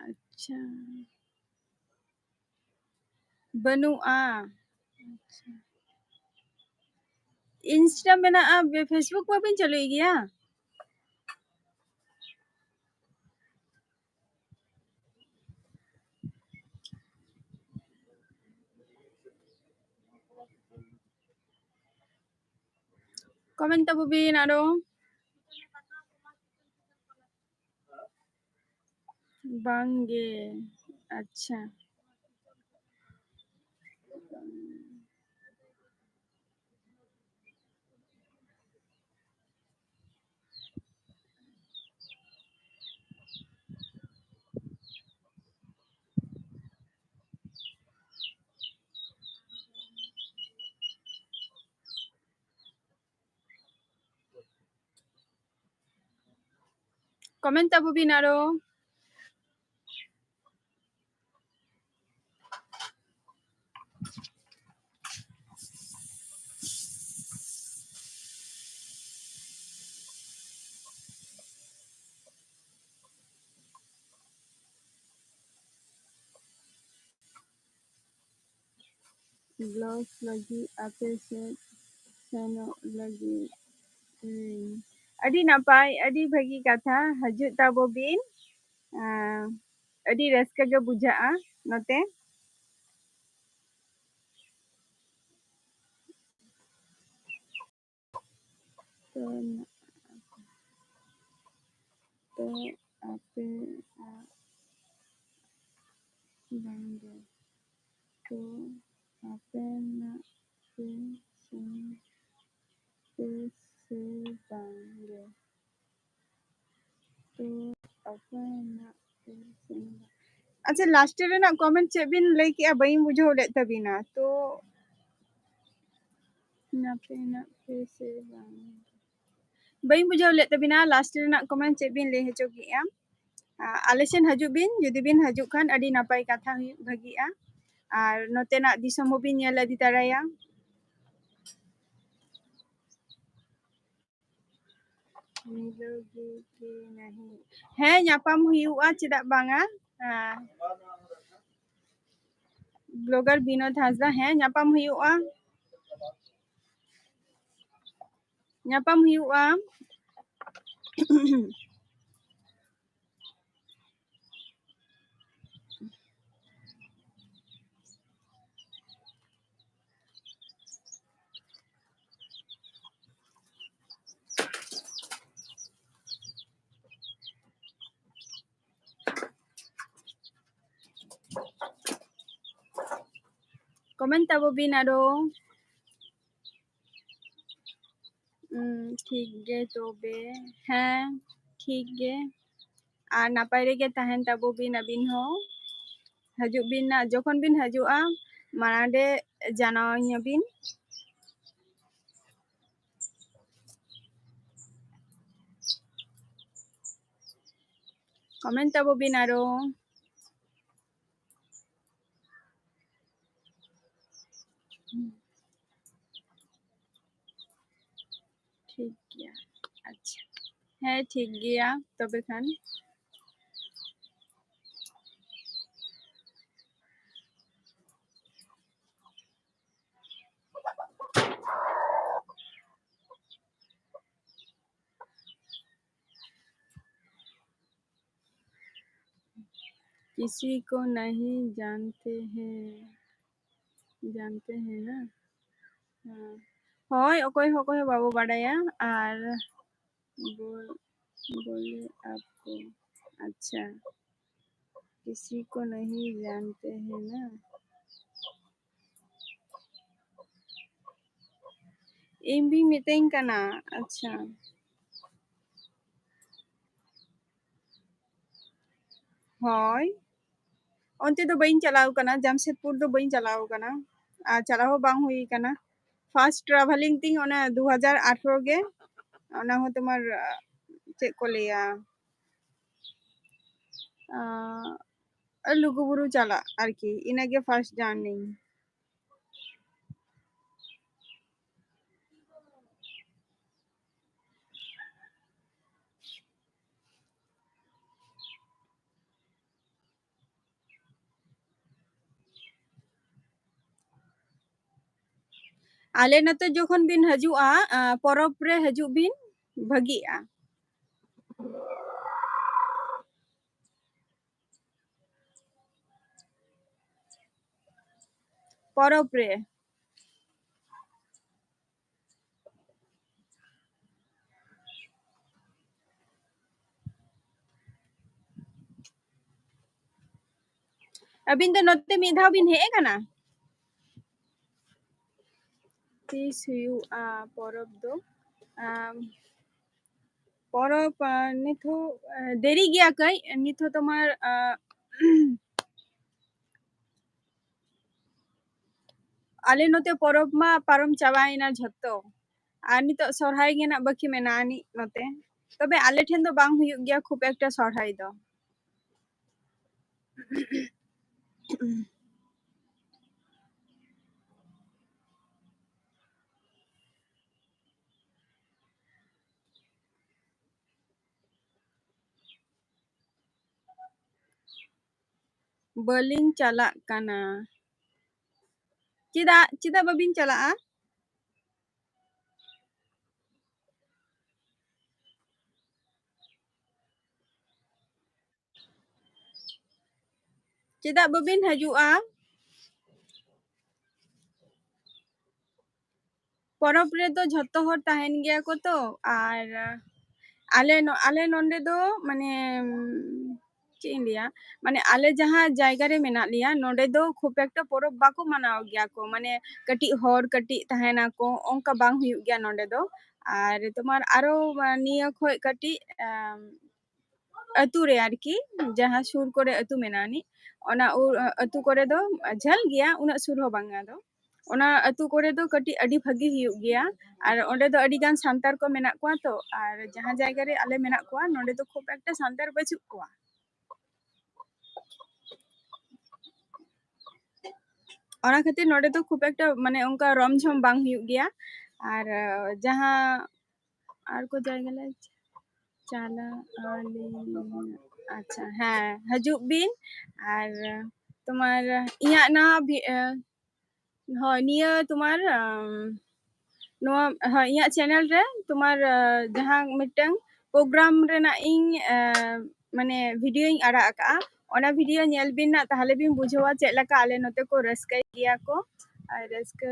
ᱟᱪᱪᱷᱟ, ᱵᱟᱹᱱᱩᱜᱼᱟ᱾ ᱟᱪᱪᱷᱟ, Insta ᱢᱮᱱᱟᱜᱼᱟ, ᱵᱮ-, Facebook ᱵᱟᱵᱤᱱ ᱪᱟᱹᱞᱩᱭ ᱜᱮᱭᱟ? Comment ᱛᱟᱵᱚ ᱵᱤᱱ ᱟᱨᱚ᱾ ᱵᱟᱝ ᱜᱮ᱾ ᱟᱪᱪᱷᱟ᱾ Comment ᱛᱟᱵᱚ ᱵᱤᱱ ᱟᱨᱚ᱾ ᱵᱞᱚᱜ ᱞᱟᱹᱜᱤᱫ ᱟᱯᱮ ᱥᱮᱫ ᱥᱮᱱᱚᱜ ᱞᱟᱹᱜᱤᱫ᱾ ᱦᱩᱸ᱾ ᱟᱹᱰᱤ ᱱᱟᱯᱟᱭ, ᱟᱹᱰᱤ ᱵᱷᱟᱹᱜᱤ ᱠᱟᱛᱷᱟ᱾ ᱦᱤᱡᱩᱜ ᱛᱟᱵᱚ ᱵᱤᱱ᱾ ᱟᱸ, ᱟᱹᱰᱤ ᱨᱟᱹᱥᱠᱟᱹ ᱜᱮ ᱵᱩᱡᱷᱟᱹᱜᱼᱟ ᱱᱚᱛᱮ᱾ ᱛᱚ, ᱛᱚ ᱟᱯᱮ ᱵᱟᱝᱜᱮ, ᱛᱚ ᱟᱯᱮᱱᱟᱜ ᱯᱮ ᱥᱮ ᱵᱟᱝᱜᱮ? ᱛᱚ ᱟᱯᱮᱱᱟᱜ ᱯᱮ ᱥᱮ ᱵᱟᱝ? ᱟᱪᱪᱷᱟ, ᱞᱟᱥᱴ ᱨᱮᱱᱟᱜ ᱠᱚᱢᱮᱱᱴ ᱪᱮᱫ ᱵᱤᱱ ᱞᱟᱹᱭ ᱠᱮᱜᱼᱟ? ᱵᱟᱹᱧ ᱵᱩᱡᱷᱟᱹᱣ ᱞᱮᱫ ᱛᱟᱵᱤᱱᱟ᱾ ᱛᱚ ᱟᱯᱮᱱᱟᱜ ᱯᱮ ᱥᱮ ᱵᱟᱝ? ᱵᱟᱹᱧ ᱵᱩᱡᱷᱟᱹᱣ ᱞᱮᱫ ᱛᱟᱵᱤᱱᱟ, ᱞᱟᱥᱴ ᱨᱮᱱᱟᱜ ᱠᱚᱢᱮᱱᱴ ᱪᱮᱫ ᱵᱤᱱ ᱞᱟᱹᱭ ᱦᱚᱪᱚ ᱠᱮᱜᱼᱟ? ᱟ, ᱟᱞᱮ ᱥᱮᱱ ᱦᱤᱡᱩᱜ ᱵᱤᱱ, ᱡᱩᱫᱤ ᱵᱤᱱ ᱦᱤᱡᱩᱜ ᱠᱷᱟᱱ ᱟᱹᱰᱤ ᱱᱟᱯᱟᱭ ᱠᱟᱛᱷᱟ ᱦᱩᱭᱩᱜ, ᱵᱷᱟᱹᱜᱤᱜᱼᱟ᱾ ᱟᱨ ᱱᱚᱛᱮᱱᱟᱜ ᱫᱤᱥᱚᱢ ᱦᱚᱸᱵᱤᱱ ᱧᱮᱞ ᱤᱫᱤ ᱛᱟᱨᱟᱭᱟ᱾ ᱢᱤᱞᱳᱜᱮ ᱠᱤ ᱱᱟᱦᱤ? ᱦᱮᱸ, ᱧᱟᱯᱟᱢ ᱦᱩᱭᱩᱜᱼᱟ, ᱪᱮᱫᱟᱜ ᱵᱟᱝᱟ? ᱦᱮᱸ᱾ ᱵᱞᱚᱜᱟᱨ ᱵᱤᱱᱳᱫ ᱦᱟᱸᱥᱫᱟ, ᱦᱮᱸ, ᱧᱟᱯᱟᱢ ᱦᱩᱭᱩᱜᱼᱟ, ᱧᱟᱯᱟᱢ ᱦᱩᱭᱩᱜᱼᱟ᱾ ᱠᱚᱢᱮᱱᱴ ᱛᱟᱵᱚ ᱵᱤᱱ ᱟᱨᱚ᱾ ᱩᱸ, ᱴᱷᱤᱠ ᱜᱮ ᱛᱚᱵᱮ᱾ ᱦᱮᱸ, ᱴᱷᱤᱠ ᱜᱮ᱾ ᱟᱨ ᱱᱟᱯᱟᱭ ᱨᱮᱜᱮ ᱛᱟᱦᱮᱱ ᱛᱟᱵᱚ ᱵᱤᱱ ᱟᱹᱵᱤᱱ ᱦᱚᱸ᱾ ᱦᱤᱡᱩᱜ ᱵᱤᱱ ᱱᱟᱜ, ᱡᱚᱠᱷᱚᱱ ᱵᱤᱱ ᱦᱤᱡᱩᱜᱼᱟ, ᱢᱟᱲᱟᱝ ᱨᱮ ᱡᱟᱱᱟᱣ ᱟᱹᱧᱟᱹ ᱵᱤᱱ᱾ ᱠᱚᱢᱮᱱᱴ ᱛᱟᱵᱚ ᱵᱤᱱ ᱟᱨᱚ᱾ ᱴᱷᱤᱠ ᱜᱮᱭᱟ, ᱟᱪᱪᱷᱟ, ᱦᱮᱸ, ᱴᱷᱤᱠ ᱜᱮᱭᱟ ᱛᱚᱵᱮ ᱠᱷᱟᱱ᱾ किसी को नहीं जानते हैं, जानते हैं ना? हाँ। ᱦᱳᱭ, ᱚᱠᱚᱭ ᱦᱚᱸ ᱚᱠᱚᱭ ᱦᱚᱸ ᱵᱟᱵᱚ ᱵᱟᱰᱟᱭᱟ᱾ ᱟᱨ बोल, बोले आपको, अच्छा, किसी को नहीं जानते हैं ना? ᱤᱧ ᱵᱤᱱ ᱢᱤᱛᱟᱹᱧ ᱠᱟᱱᱟ? ᱟᱪᱪᱷᱟ᱾ ᱦᱳᱭ, ᱚᱱᱛᱮ ᱫᱚ ᱵᱟᱹᱧ ᱪᱟᱞᱟᱣ ᱠᱟᱱᱟ, ᱡᱟᱢᱥᱮᱫᱽᱯᱩᱨ ᱫᱚ ᱵᱟᱹᱧ ᱪᱟᱞᱟᱣ ᱠᱟᱱᱟ, ᱟᱨ ᱪᱟᱞᱟᱣ ᱦᱚᱸ ᱵᱟᱝ ᱦᱩᱭ ᱠᱟᱱᱟ᱾ First travelling ᱛᱤᱧ ᱚᱱᱟ ᱫᱩ ᱦᱟᱡᱟᱨ ᱟᱴᱷᱨᱚ ᱜᱮ, ᱚᱱᱟ ᱦᱚᱸ ᱛᱳᱢᱟᱨ, ᱪᱮᱫ ᱠᱚ ᱞᱟᱹᱭᱟ, ᱟᱸ, ᱞᱩᱜᱩᱵᱩᱨᱩ ᱪᱟᱞᱟᱜ ᱟᱨᱠᱤ, ᱤᱱᱟᱹᱜᱮ first journey᱾ ᱟᱞᱮ ᱱᱚᱛᱮ ᱡᱚᱠᱷᱚᱱ ᱵᱤᱱ ᱦᱤᱡᱩᱜᱼᱟ, ᱟᱸ, ᱯᱚᱨᱚᱵᱽ ᱨᱮ ᱦᱤᱡᱩᱜ ᱵᱤᱱ, ᱵᱷᱟᱹᱜᱤᱜᱼᱟ᱾ ᱯᱚᱨᱚᱵᱽ ᱨᱮ᱾ ᱟᱹᱵᱤᱱ ᱫᱚ ᱱᱚᱛᱮ ᱢᱤᱫ ᱫᱷᱟᱣ ᱵᱤᱱ ᱦᱮᱡ ᱟᱠᱟᱱᱟ? ᱛᱤᱥ ᱦᱩᱭᱩᱜᱼᱟ ᱯᱚᱨᱚᱵᱽ ᱫᱚ? ᱟᱢ, ᱯᱚᱨᱚᱵᱽ, ᱟ, ᱱᱤᱛ ᱦᱚᱸ, ᱟ, ᱫᱮᱨᱤ ᱜᱮᱭᱟ ᱠᱟᱹᱡ᱾ ᱱᱤᱛ ᱦᱚᱸ ᱛᱳᱢᱟᱨ, ᱟ, ᱟᱞᱮ ᱱᱚᱛᱮ ᱯᱚᱨᱚᱵᱽ ᱢᱟ ᱯᱟᱨᱚᱢ ᱪᱟᱵᱟᱭᱮᱱᱟ ᱡᱷᱚᱛᱚ, ᱟᱨ ᱱᱤᱛᱚᱜ ᱥᱚᱨᱦᱟᱭ ᱜᱮ ᱱᱟᱜ ᱵᱟᱹᱠᱤ ᱢᱮᱱᱟᱜᱼᱟ ᱟᱹᱱᱤᱡ ᱱᱚᱛᱮ᱾ ᱛᱚᱵᱮ ᱟᱞᱮ ᱴᱷᱮᱱ ᱫᱚ ᱵᱟᱝ ᱦᱩᱭᱩᱜ ᱜᱮᱭᱟ ᱠᱷᱩᱵ ᱮᱠᱴᱟ ᱥᱚᱨᱦᱟᱭ ᱫᱚ᱾ ᱵᱟᱹᱞᱤᱧ ᱪᱟᱞᱟᱜ ᱠᱟᱱᱟ᱾ ᱪᱮᱫᱟᱜ, ᱪᱮᱫᱟᱜ ᱵᱟᱹᱵᱤᱱ ᱪᱟᱞᱟᱜᱼᱟ? ᱪᱮᱫᱟᱜ ᱵᱟᱹᱵᱤᱱ ᱦᱤᱡᱩᱜᱼᱟ? ᱯᱚᱨᱚᱵᱽ ᱨᱮᱫᱚ ᱡᱷᱚᱛᱚ ᱦᱚᱲ ᱛᱟᱦᱮᱱ ᱜᱮᱭᱟ ᱠᱚ ᱛᱚ, ᱟᱨ ᱟᱞᱮ ᱱᱚ-, ᱟᱞᱮ ᱱᱚᱸᱰᱮ ᱫᱚ ᱢᱟᱱᱮ, ᱪᱮᱫ ᱤᱧ ᱞᱟᱹᱭᱟ, ᱢᱟᱱᱮ ᱟᱞᱮ ᱡᱟᱦᱟᱸ ᱡᱟᱭᱜᱟ ᱨᱮ ᱢᱮᱱᱟᱜ ᱞᱮᱭᱟ, ᱱᱚᱸᱰᱮ ᱫᱚ ᱠᱷᱩᱵ ᱮᱠᱴᱟ ᱯᱚᱨᱚᱵᱽ ᱵᱟᱠᱚ ᱢᱟᱱᱟᱣ ᱜᱮᱭᱟ ᱠᱚ, ᱢᱟᱱᱮ ᱠᱟᱹᱴᱤᱡ ᱦᱚᱲ ᱠᱟᱹᱴᱤᱡ ᱛᱟᱦᱮᱱᱟᱠᱚ, ᱚᱱᱠᱟ ᱵᱟᱝ ᱦᱩᱭᱩᱜ ᱜᱮᱭᱟ ᱱᱚᱸᱰᱮ ᱫᱚ᱾ ᱟᱨ ᱛᱳᱢᱟᱨ ᱟᱨᱚ ᱱᱤᱭᱟᱹ ᱠᱷᱚᱡ ᱠᱟᱹᱴᱤᱡ, ᱟᱢ, ᱟᱹᱛᱩ ᱨᱮ ᱟᱨᱠᱤ, ᱡᱟᱦᱟᱸ ᱥᱩᱨ ᱠᱚᱨᱮ ᱟᱹᱛᱩ ᱢᱮᱱᱟᱜ ᱟᱹᱱᱤᱡ, ᱚᱱᱟ ᱩ-, ᱟᱹᱛᱩ ᱠᱚᱨᱮ ᱫᱚ ᱡᱷᱟᱹᱞ ᱜᱮᱭᱟ, ᱩᱱᱟᱹᱜ ᱥᱩᱨ ᱦᱚᱸ ᱵᱟᱝᱟ ᱟᱫᱚ᱾ ᱚᱱᱟ ᱟᱹᱛᱩ ᱠᱚᱨᱮ ᱫᱚ ᱠᱟᱹᱴᱤᱡ ᱟᱹᱰᱤ ᱵᱷᱟᱹᱜᱤ ᱦᱩᱭᱩᱜ ᱜᱮᱭᱟ, ᱟᱨ ᱚᱸᱰᱮ ᱫᱚ ᱟᱹᱰᱤ ᱜᱟᱱ ᱥᱟᱱᱛᱟᱲ ᱠᱚ ᱢᱮᱱᱟᱜ ᱠᱚᱣᱟ ᱛᱚ, ᱟᱨ ᱡᱟᱦᱟᱸ ᱡᱟᱭᱜᱟ ᱨᱮ ᱟᱞᱮ ᱢᱮᱱᱟᱜ ᱠᱚᱣᱟ, ᱱᱚᱸᱰᱮ ᱫᱚ ᱠᱷᱩᱵ ᱮᱠᱴᱟ ᱥᱟᱱᱛᱟᱲ ᱵᱟᱹᱪᱩᱜ ᱠᱚᱣᱟ᱾ ᱚᱱᱟ ᱠᱷᱟᱹᱛᱤᱨ ᱱᱚᱸᱰᱮ ᱫᱚ ᱠᱷᱩᱵ ᱮᱠᱴᱟ ᱢᱟᱱᱮ ᱚᱱᱠᱟ ᱨᱚᱢ ᱡᱷᱚᱢ ᱵᱟᱝ ᱦᱩᱭᱩᱜ ᱜᱮᱭᱟ᱾ ᱟᱨ, ᱟᱸ, ᱡᱟᱦᱟᱸ ᱟᱨ ᱠᱚ ᱡᱟᱭᱜᱟ ᱞᱮ ᱪᱟᱞᱟᱜ ᱟᱞᱮ, ᱟᱪᱪᱷᱟ, ᱦᱮᱸ, ᱦᱤᱡᱩᱜ ᱵᱤᱱ᱾ ᱟᱨ ᱛᱳᱢᱟᱨ ᱤᱧᱟᱹᱜ ᱱᱟ ᱵᱷᱤ-, ᱟᱸ, ᱦᱳᱭ, ᱱᱤᱭᱟᱹ ᱛᱳᱢᱟᱨ, ᱟᱢ, ᱱᱚᱣᱟ, ᱦᱳᱭ, ᱤᱧᱟᱹᱜ channel ᱨᱮ ᱛᱳᱢᱟᱨ, ᱟᱸ, ᱡᱟᱦᱟᱸ ᱢᱤᱫᱴᱟᱝ program ᱨᱮᱱᱟᱜ ᱤᱧ, ᱟᱸ, ᱢᱟᱱᱮ videoᱧ ᱟᱲᱟᱜ ᱟᱠᱟᱫᱼᱟ, ᱚᱱᱟ video ᱧᱮᱞ ᱵᱤᱱ ᱱᱟᱜ, ᱛᱟᱦᱚᱞᱮ ᱵᱤᱱ ᱵᱩᱡᱷᱟᱹᱣᱟ ᱪᱮᱫ ᱞᱮᱠᱟ ᱟᱞᱮ ᱱᱚᱛᱮ ᱠᱚ ᱨᱟᱹᱥᱠᱟᱹᱭ ᱜᱮᱭᱟ ᱠᱚ᱾ ᱟᱨ ᱨᱟᱹᱥᱠᱟᱹ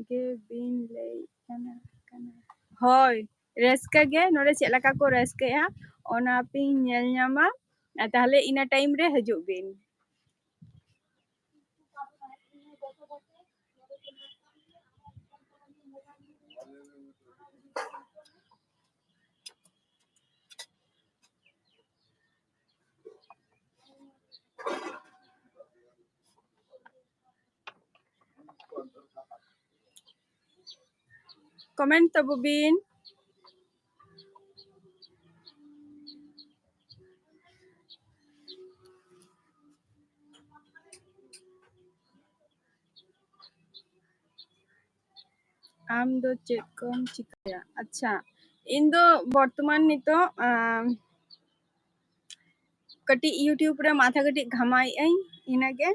ᱜᱮ ᱵᱤᱱ ᱞᱟᱹᱭ ᱠᱟᱱᱟ, ᱠᱟᱱᱟ᱾ ᱦᱳᱭ, ᱨᱟᱹᱥᱠᱟᱹ ᱜᱮ, ᱱᱚᱰᱮ ᱪᱮᱫ ᱞᱮᱠᱟ ᱠᱚ ᱨᱟᱹᱥᱠᱟᱹᱭᱟ, ᱚᱱᱟ ᱯᱮ ᱧᱮᱞ ᱧᱟᱢᱟ᱾ ᱟᱨ ᱛᱟᱦᱚᱞᱮ ᱤᱱᱟᱹ time ᱨᱮ ᱦᱤᱡᱩᱜ ᱵᱤᱱ᱾ Comment ᱛᱟᱵᱚ ᱵᱤᱱ᱾ ᱟᱢ ᱫᱚ ᱪᱮᱫ ᱠᱚᱢ ᱪᱤᱠᱟᱹᱭᱟ? ᱟᱪᱪᱷᱟ, ᱤᱧ ᱫᱚ ᱵᱚᱨᱛᱚᱢᱟᱱ ᱱᱤᱛᱚᱜ, ᱟᱢ, ᱠᱟᱹᱴᱤᱡ YouTube ᱨᱮ ᱢᱟᱛᱷᱟ ᱠᱟᱹᱴᱤᱡ ᱜᱷᱟᱢᱟᱣᱮᱫ ᱟᱹᱧ, ᱤᱱᱟᱹᱜᱮ᱾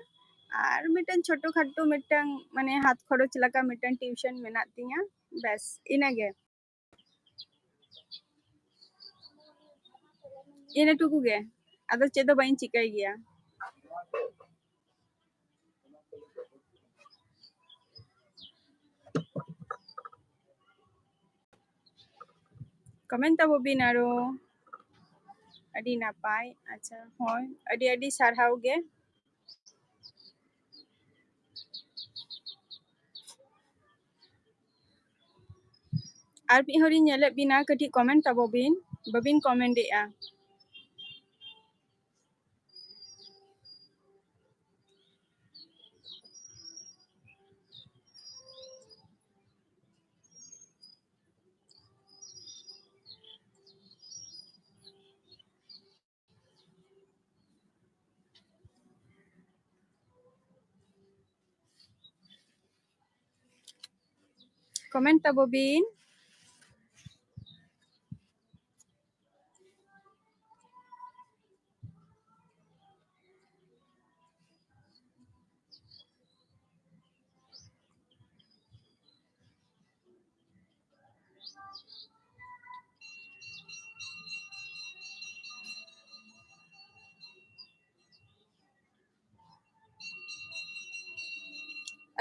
ᱟᱨ ᱢᱤᱫᱴᱟᱝ ᱪᱷᱳᱴᱳ ᱠᱷᱟᱴᱳ ᱢᱤᱫᱴᱟᱝ, ᱢᱟᱱᱮ, ᱦᱟᱛ ᱠᱷᱚᱨᱚᱪ ᱞᱮᱠᱟ ᱢᱤᱫᱴᱟᱝ tuition ᱢᱮᱱᱟᱜ ᱛᱤᱧᱟ, ᱵᱮᱥ, ᱤᱱᱟᱹᱜᱮ᱾ ᱤᱱᱟᱹ ᱴᱩᱠᱩ ᱜᱮ, ᱟᱫᱚ ᱪᱮᱫ ᱫᱚ ᱵᱟᱹᱧ ᱪᱤᱠᱟᱹᱭ ᱜᱮᱭᱟ᱾ ᱠᱚᱢᱮᱱᱴ ᱛᱟᱵᱚ ᱵᱤᱱ ᱟᱨᱚ᱾ ᱟᱹᱰᱤ ᱱᱟᱯᱟᱭ᱾ ᱟᱪᱪᱷᱟ, ᱦᱳᱭ, ᱟᱹᱰᱤ ᱟᱹᱰᱤ ᱥᱟᱨᱦᱟᱣ ᱜᱮ᱾ ᱟᱨ ᱢᱤᱫ ᱦᱚᱲᱤᱧ ᱧᱮᱞᱮᱫ ᱵᱤᱱᱟ, ᱠᱟᱹᱴᱤᱡ ᱠᱚᱢᱮᱱᱴ ᱛᱟᱵᱚ ᱵᱤᱱ, ᱵᱟᱵᱤᱱ ᱠᱚᱢᱮᱱᱴ ᱮᱫᱼᱟ᱾ ᱠᱚᱢᱮᱱᱴ ᱛᱟᱵᱚ ᱵᱤᱱ᱾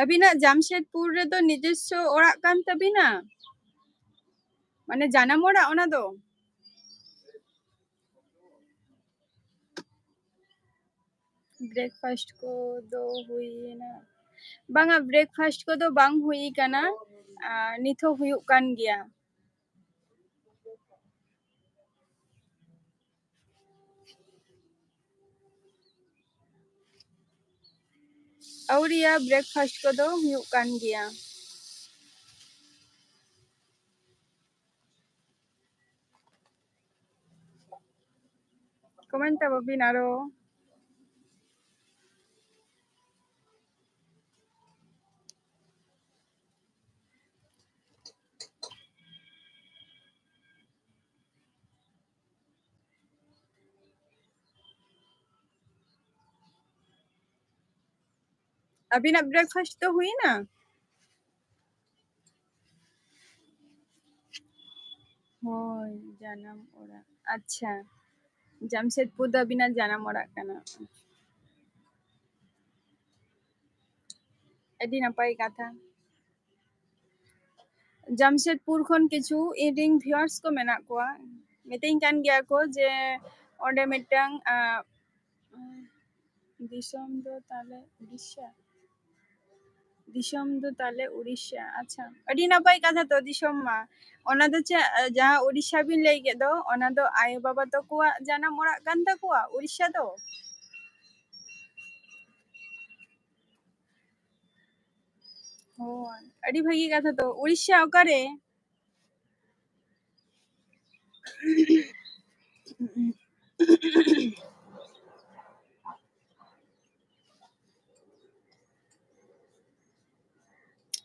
ᱟᱹᱵᱤᱱᱟᱜ ᱡᱟᱢᱥᱮᱫᱽᱯᱩᱨ ᱨᱮᱫᱚ ᱱᱤᱡᱚᱥᱥᱚ ᱚᱲᱟᱜ ᱠᱟᱱ ᱛᱟᱹᱵᱤᱱᱟ? ᱢᱟᱱᱮ ᱡᱟᱱᱟᱢ ᱚᱲᱟᱜ ᱚᱱᱟ ᱫᱚ? ᱵᱨᱮᱠᱯᱷᱟᱥᱴ ᱠᱚᱫᱚ ᱦᱩᱭᱮᱱᱟ? ᱵᱟᱝᱟ, ᱵᱨᱮᱠᱯᱷᱟᱥᱴ ᱠᱚᱫᱚ ᱵᱟᱝ ᱦᱩᱭ ᱠᱟᱱᱟ᱾ ᱟᱨ ᱱᱤᱛ ᱦᱚᱸ ᱦᱩᱭᱩᱜ ᱠᱟᱱ ᱜᱮᱭᱟ᱾ ᱟᱹᱣᱨᱤᱭᱟ, ᱵᱨᱮᱠᱯᱷᱟᱥᱴ ᱠᱚᱫᱚ ᱦᱩᱭᱩᱜ ᱠᱟᱱ ᱜᱮᱭᱟ᱾ ᱠᱚᱢᱮᱱᱴ ᱛᱟᱵᱚ ᱵᱤᱱ ᱟᱨᱚ᱾ ᱟᱹᱵᱤᱱᱟᱜ ᱵᱨᱮᱠᱯᱷᱟᱥᱴ ᱫᱚ ᱦᱩᱭᱱᱟ? ᱦᱳᱭ, ᱡᱟᱱᱟᱢ ᱚᱲᱟᱜ᱾ ᱟᱪᱪᱷᱟ, ᱡᱟᱢᱥᱮᱫᱽᱯᱩᱨ ᱫᱚ ᱟᱹᱵᱤᱱᱟᱜ ᱡᱟᱱᱟᱢ ᱚᱲᱟᱜ ᱠᱟᱱᱟ᱾ ᱟᱹᱰᱤ ᱱᱟᱯᱟᱭ ᱠᱟᱛᱷᱟ᱾ ᱡᱟᱢᱥᱮᱫᱽᱯᱩᱨ ᱠᱷᱚᱱ ᱠᱤᱪᱷᱩ ᱤᱧᱨᱮᱱ viewers ᱠᱚ ᱢᱮᱱᱟᱜ ᱠᱚᱣᱟ, ᱢᱤᱛᱟᱹᱧ ᱠᱟᱱ ᱜᱮᱭᱟ ᱠᱚ ᱡᱮ ᱚᱸᱰᱮ ᱢᱤᱫᱴᱟᱝ, ᱟᱸ, ᱫᱤᱥᱚᱢ ᱫᱚ ᱛᱟᱦᱞᱮ ᱩᱲᱤᱥᱥᱟ? ᱫᱤᱥᱚᱢ ᱫᱚ ᱛᱟᱦᱞᱮ ᱩᱲᱤᱥᱥᱟ᱾ ᱟᱪᱪᱷᱟ, ᱟᱹᱰᱤ ᱱᱟᱯᱟᱭ ᱠᱟᱛᱷᱟ ᱛᱚ, ᱫᱤᱥᱚᱢ ᱢᱟ᱾ ᱚᱱᱟ ᱫᱚ ᱪᱮᱫ, ᱡᱟᱦᱟᱸ ᱩᱲᱤᱥᱥᱟ ᱵᱤᱱ ᱞᱟᱹᱭ ᱠᱮᱫ ᱫᱚ, ᱚᱱᱟ ᱫᱚ ᱟᱭᱳ ᱵᱟᱵᱟ ᱛᱟᱠᱚᱣᱟᱜ ᱡᱟᱱᱟᱢ ᱚᱲᱟᱜ ᱠᱟᱱ ᱛᱟᱠᱚᱣᱟ, ᱩᱲᱤᱥᱥᱟ ᱫᱚ? ᱦᱳᱭ, ᱟᱹᱰᱤ ᱵᱷᱟᱹᱜᱤ ᱠᱟᱛᱷᱟ ᱛᱚ᱾ ᱩᱲᱤᱥᱥᱟ ᱚᱠᱟᱨᱮ?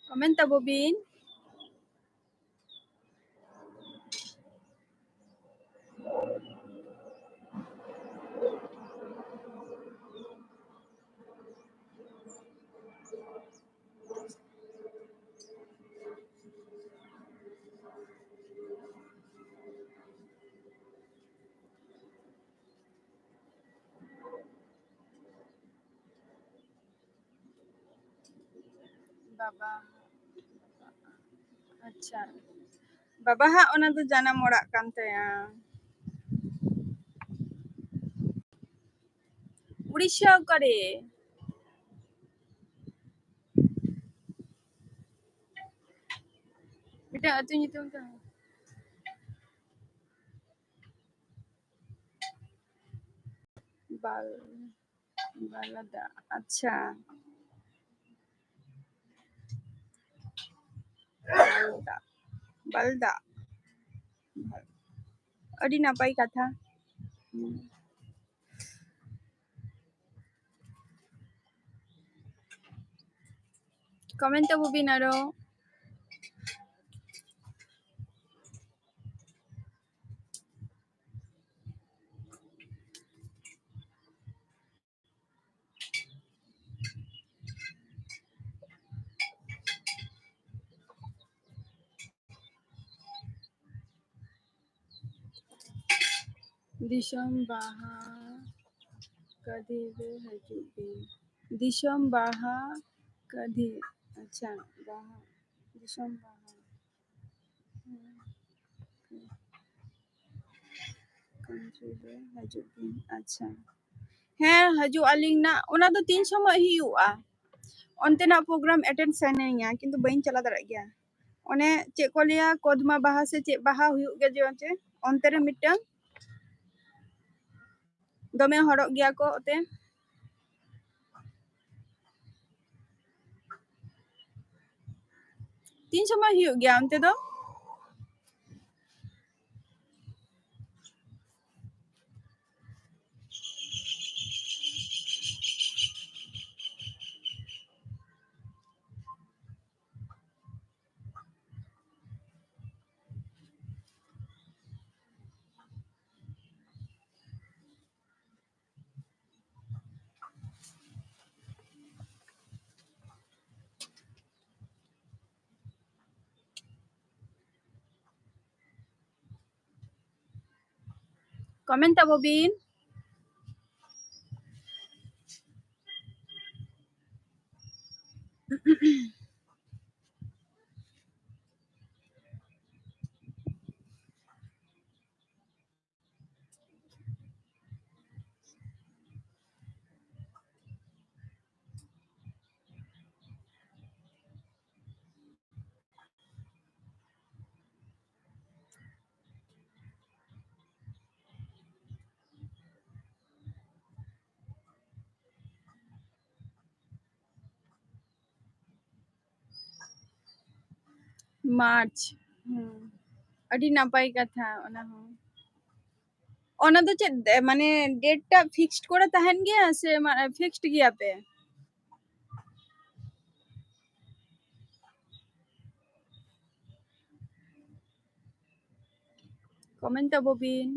Comment ᱛᱟᱵᱚ ᱵᱤᱱ᱾ ᱵᱟᱵᱟ, ᱟᱪᱪᱷᱟ, ᱵᱟᱵᱟ ᱦᱟᱸᱜ ᱚᱱᱟ ᱫᱚ ᱡᱟᱱᱟᱢ ᱚᱲᱟᱜ ᱠᱟᱱ ᱛᱟᱭᱟ᱾ ᱩᱲᱤᱥᱥᱟ ᱚᱠᱟᱨᱮ? ᱢᱤᱫᱴᱟᱝ ᱟᱹᱛᱩ ᱧᱩᱛᱩᱢ ᱛᱟᱦᱮᱸ᱾ ᱵᱟᱞ, ᱵᱟᱞᱟᱫᱟ, ᱟᱪᱪᱷᱟ᱾ ᱵᱟᱞᱫᱟ, ᱵᱟᱞᱫᱟ᱾ ᱟᱹᱰᱤ ᱱᱟᱯᱟᱭ ᱠᱟᱛᱷᱟ᱾ Comment ᱛᱟᱵᱚ ᱵᱤᱱ ᱟᱨᱚ᱾ ᱫᱤᱥᱚᱢ ᱵᱟᱦᱟ ᱠᱟᱹᱫᱤ ᱨᱮ ᱦᱤᱡᱩᱜ ᱵᱤᱱ᱾ ᱫᱤᱥᱚᱢ ᱵᱟᱦᱟ ᱟᱹᱰᱤ ᱟᱪᱪᱷᱟ, ᱵᱟᱦᱟ, ᱫᱤᱥᱚᱢ ᱵᱟᱦᱟ᱾ ᱦᱩᱸ᱾ ᱠᱟᱹᱢᱪᱤ ᱨᱮ ᱦᱤᱡᱩᱜ ᱵᱤᱱ᱾ ᱟᱪᱪᱷᱟ, ᱦᱮᱸ, ᱦᱤᱡᱩᱜ ᱟᱹᱞᱤᱧ ᱱᱟᱜ᱾ ᱚᱱᱟ ᱫᱚ ᱛᱤᱱ ᱥᱚᱢᱚᱭ ᱦᱩᱭᱩᱜᱼᱟ? ᱚᱱᱛᱮᱱᱟᱜ ᱯᱨᱳᱜᱨᱟᱢ ᱮᱴᱮᱱᱰ ᱥᱟᱱᱟᱧᱟ, ᱠᱤᱱᱛᱩ ᱵᱟᱹᱧ ᱪᱟᱞᱟᱣ ᱫᱟᱲᱮᱭᱟᱜ ᱜᱮᱭᱟ᱾ ᱚᱱᱮ ᱪᱮᱫ ᱠᱚ ᱞᱟᱹᱭᱟ, ᱠᱚᱫᱢᱟ ᱵᱟᱦᱟ ᱥᱮ ᱪᱮᱫ ᱵᱟᱦᱟ ᱦᱩᱭᱩᱜ ᱜᱮᱭᱟ ᱡᱮ ᱚᱱᱛᱮ, ᱚᱱᱛᱮ ᱨᱮ ᱢᱤᱫᱴᱟᱝ ᱫᱚᱢᱮ ᱦᱚᱲᱚᱜ ᱜᱮᱭᱟ ᱠᱚ ᱚᱛᱮ᱾ ᱛᱤᱱ ᱥᱚᱢᱚᱭ ᱦᱩᱭᱩᱜ ᱜᱮᱭᱟ ᱚᱱᱛᱮ ᱫᱚ? ᱠᱚᱢᱮᱱᱴ ᱛᱟᱵᱚ ᱵᱤᱱ᱾ ᱢᱟᱨᱪ᱾ ᱦᱩᱸ᱾ ᱟᱹᱰᱤ ᱱᱟᱯᱟᱭ ᱠᱟᱛᱷᱟ ᱚᱱᱟ ᱦᱚᱸ᱾ ᱚᱱᱟ ᱫᱚ ᱪᱮᱫ, ᱮ, ᱢᱟᱱᱮ, ᱰᱮᱴ ᱴᱟᱜ ᱯᱷᱤᱠᱥᱰ ᱠᱚᱨᱟ ᱛᱟᱦᱮᱱ ᱜᱮᱭᱟ ᱥᱮ, ᱢᱟ-, ᱯᱷᱤᱠᱥᱰ ᱜᱮᱭᱟ ᱯᱮ? ᱠᱚᱢᱮᱱᱴ ᱛᱟᱵᱚ ᱵᱤᱱ᱾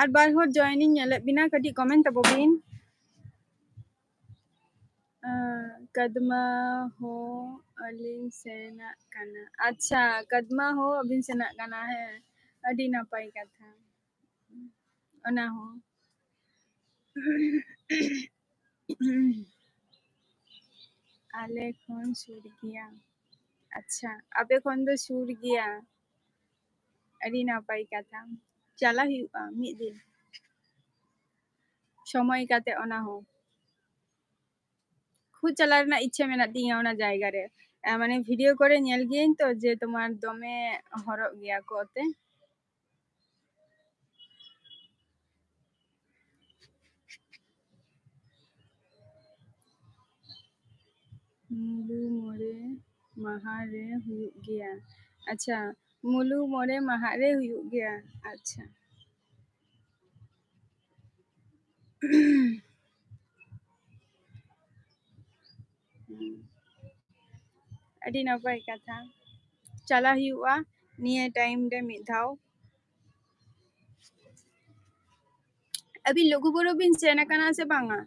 ᱟᱨ ᱵᱟᱨ ᱦᱚᱲ join ᱤᱧ ᱧᱮᱞᱮᱫ ᱵᱤᱱᱟ, ᱠᱟᱹᱴᱤᱡ comment ᱛᱟᱵᱚ ᱵᱤᱱ᱾ ᱟᱸ, ᱠᱟᱫᱢᱟ ᱦᱚᱸ ᱟᱹᱞᱤᱧ ᱥᱮᱱᱟᱜ ᱠᱟᱱᱟ᱾ ᱟᱪᱪᱷᱟ, ᱠᱟᱫᱢᱟ ᱦᱚᱸ ᱟᱹᱵᱤᱱ ᱥᱮᱱᱟᱜ ᱠᱟᱱᱟ᱾ ᱦᱮᱸ, ᱟᱹᱰᱤ ᱱᱟᱯᱟᱭ ᱠᱟᱛᱷᱟ᱾ ᱚᱱᱟ ᱦᱚᱸ᱾ ᱟᱞᱮ ᱠᱷᱚᱱ ᱥᱩᱨ ᱜᱮᱭᱟ᱾ ᱟᱪᱪᱷᱟ, ᱟᱯᱮ ᱠᱷᱚᱱ ᱫᱚ ᱥᱩᱨ ᱜᱮᱭᱟ᱾ ᱟᱹᱰᱤ ᱱᱟᱯᱟᱭ ᱠᱟᱛᱷᱟ᱾ ᱪᱟᱞᱟᱜ ᱦᱩᱭᱩᱜᱼᱟ ᱢᱤᱫ ᱫᱤᱱ᱾ ᱥᱚᱢᱚᱭ ᱠᱟᱛᱮ ᱚᱱᱟ ᱦᱚᱸ᱾ ᱠᱷᱩᱵ ᱪᱟᱞᱟᱜ ᱨᱮᱱᱟᱜ ᱤᱪᱪᱷᱟᱹ ᱢᱮᱱᱟᱜ ᱛᱤᱧᱟᱹ ᱚᱱᱟ ᱡᱟᱭᱜᱟ ᱨᱮ᱾ ᱟᱨ ᱢᱟᱱᱮ video ᱠᱚᱨᱮ ᱧᱮᱞ ᱜᱤᱭᱟᱹᱧ ᱛᱚ ᱡᱮ ᱛᱳᱢᱟᱨ ᱫᱚᱢᱮ ᱦᱚᱨᱚᱜ ᱜᱮᱭᱟ ᱠᱚ ᱚᱛᱮ᱾ ᱢᱩᱞᱩ ᱢᱚᱬᱮ ᱢᱟᱦᱟ ᱨᱮ ᱦᱩᱭᱩᱜ ᱜᱮᱭᱟ᱾ ᱟᱪᱪᱷᱟ, ᱢᱩᱞᱩ ᱢᱚᱬᱮ ᱢᱟᱦᱟ ᱨᱮ ᱦᱩᱭᱩᱜ ᱜᱮᱭᱟ᱾ ᱟᱪᱪᱷᱟ᱾ ᱟᱹᱰᱤ ᱱᱟᱯᱟᱭ ᱠᱟᱛᱷᱟ᱾ ᱪᱟᱞᱟᱜ ᱦᱩᱭᱩᱜᱼᱟ ᱱᱤᱭᱟᱹ time ᱨᱮ ᱢᱤᱫ ᱫᱷᱟᱣ᱾ ᱟᱹᱵᱤᱱ ᱞᱩᱜᱩᱵᱩᱨᱩ ᱵᱤᱱ ᱥᱮᱱ ᱟᱠᱟᱱᱟ ᱥᱮ ᱵᱟᱝᱟ?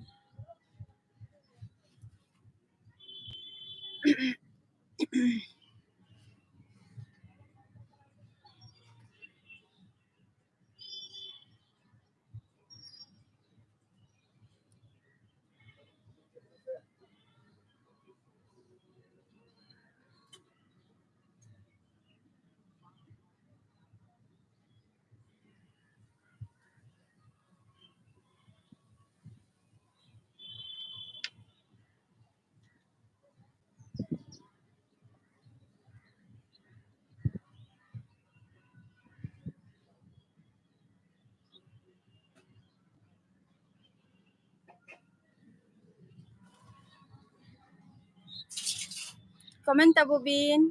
Comment ᱛᱟᱵᱚ ᱵᱤᱱ᱾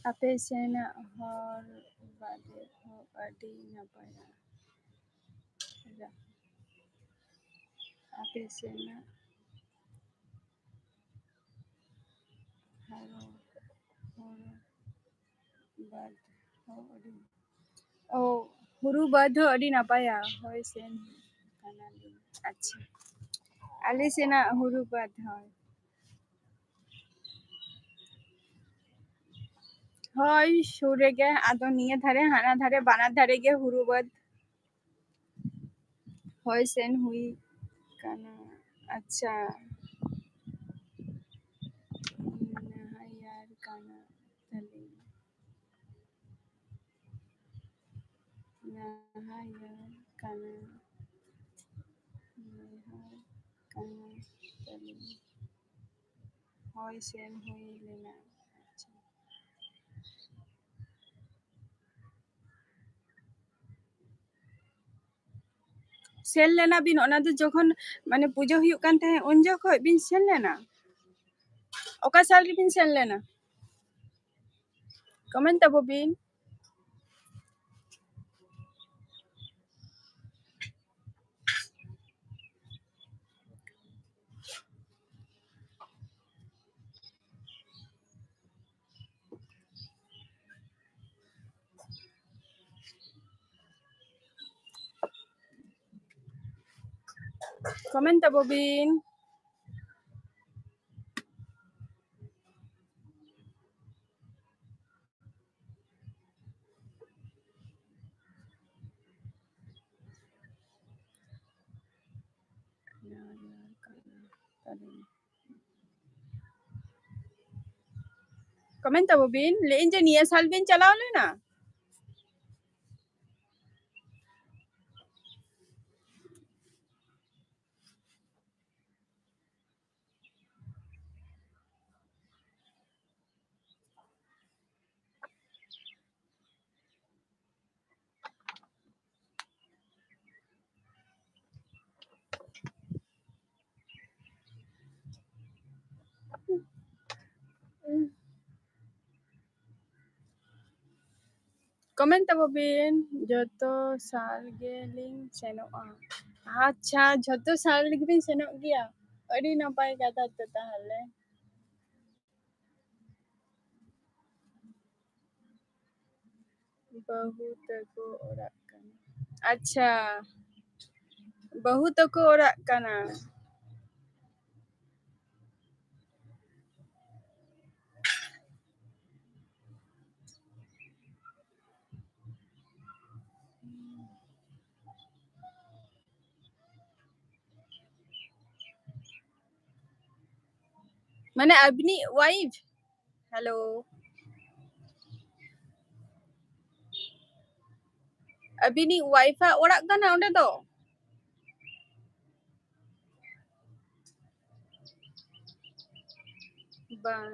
ᱟᱯᱮ ᱥᱮᱱᱟᱜ ᱦᱚᱨ ᱵᱟᱫᱮ ᱦᱚᱸ ᱟᱹᱰᱤ ᱱᱟᱯᱟᱭᱟ᱾ ᱟᱯᱮ ᱥᱮᱱᱟᱜ ᱦᱟᱨᱚ ᱦᱚᱨᱚ ᱵᱟᱫ ᱦᱚᱸ ᱟᱹᱰᱤ, ᱚ, ᱦᱩᱨᱩ ᱵᱟᱫ ᱦᱚᱸ ᱟᱹᱰᱤ ᱱᱟᱯᱟᱭᱟ᱾ ᱦᱳᱭ, ᱥᱮᱱ ᱠᱟᱱᱟᱞᱤᱧ᱾ ᱟᱪᱪᱷᱟ, ᱟᱞᱮ ᱥᱮᱱᱟᱜ ᱦᱩᱨᱩ ᱵᱟᱫ, ᱦᱳᱭ᱾ ᱦᱳᱭ, ᱥᱩᱨ ᱨᱮᱜᱮ᱾ ᱟᱫᱚ ᱱᱤᱭᱟᱹ ᱫᱷᱟᱨᱮ, ᱦᱟᱱᱟ ᱫᱷᱟᱨᱮ, ᱵᱟᱱᱟᱨ ᱫᱷᱟᱨᱮ ᱜᱮ ᱦᱩᱨᱩ ᱵᱟᱹᱫᱽ᱾ ᱦᱳᱭ, ᱥᱮᱱ ᱦᱩᱭ ᱠᱟᱱᱟ᱾ ᱟᱪᱪᱷᱟ, ᱱᱟᱦᱟᱭᱟᱨ ᱠᱟᱱᱟ ᱛᱟᱞᱮ᱾ ᱱᱟᱦᱟᱭᱟᱨ ᱠᱟᱱᱟ᱾ ᱱᱟᱦᱟᱭᱟᱨ ᱠᱟᱱᱟ ᱛᱟᱞᱮ᱾ ᱦᱳᱭ, ᱥᱮᱱ ᱦᱩᱭ ᱞᱮᱱᱟ᱾ ᱟᱪᱪᱷᱟ᱾ ᱥᱮᱱ ᱞᱮᱱᱟ ᱵᱤᱱ, ᱚᱱᱟ ᱫᱚ ᱡᱚᱠᱷᱚᱱ ᱢᱟᱱᱮ ᱯᱩᱡᱟᱹ ᱦᱩᱭᱩᱜ ᱠᱟᱱ ᱛᱟᱦᱮᱸᱫ, ᱩᱱ ᱡᱚᱠᱷᱚᱡ ᱵᱤᱱ ᱥᱮᱱ ᱞᱮᱱᱟ? ᱚᱠᱟ ᱥᱟᱞ ᱨᱮᱵᱤᱱ ᱥᱮᱱ ᱞᱮᱱᱟ? ᱠᱚᱢᱮᱱᱴ ᱛᱟᱵᱚ ᱵᱤᱱ᱾ ᱠᱚᱢᱮᱱᱴ ᱛᱟᱵᱚ ᱵᱤᱱ᱾ ᱠᱚᱢᱮᱱᱴ ᱛᱟᱵᱚ ᱵᱤᱱ, ᱞᱟᱹᱭᱮᱫ ᱟᱹᱧ ᱡᱮ ᱱᱤᱭᱟᱹ ᱥᱟᱞ ᱵᱤᱱ ᱪᱟᱞᱟᱣ ᱞᱮᱱᱟ? ᱠᱚᱢᱮᱱᱴ ᱛᱟᱵᱚ ᱵᱤᱱ, ᱡᱚᱛᱚ ᱥᱟᱞ ᱜᱮᱞᱤᱧ ᱥᱮᱱᱚᱜᱼᱟ᱾ ᱟᱪᱪᱷᱟ, ᱡᱚᱛᱚ ᱥᱟᱞ ᱜᱮᱵᱤᱱ ᱥᱮᱱᱚᱜ ᱜᱮᱭᱟ? ᱟᱹᱰᱤ ᱱᱟᱯᱟᱭ ᱠᱟᱛᱷᱟ ᱛᱚ ᱛᱟᱦᱚᱞᱮ᱾ ᱵᱟᱹᱦᱩ ᱛᱟᱠᱚ ᱚᱲᱟᱜ ᱠᱟᱱᱟ᱾ ᱟᱪᱪᱷᱟ, ᱵᱟᱹᱦᱩ ᱛᱟᱠᱚ ᱚᱲᱟᱜ ᱠᱟᱱᱟ᱾ ᱢᱟᱱᱮ ᱟᱹᱵᱤᱱᱤᱡ ᱣᱟᱭᱤᱯᱷ? ᱦᱮᱞᱳ, ᱟᱹᱵᱤᱱᱤᱡ ᱣᱟᱭᱤᱯᱷ ᱟᱜ ᱚᱲᱟᱜ ᱠᱟᱱᱟ ᱚᱸᱰᱮ ᱫᱚ? ᱵᱟᱝ,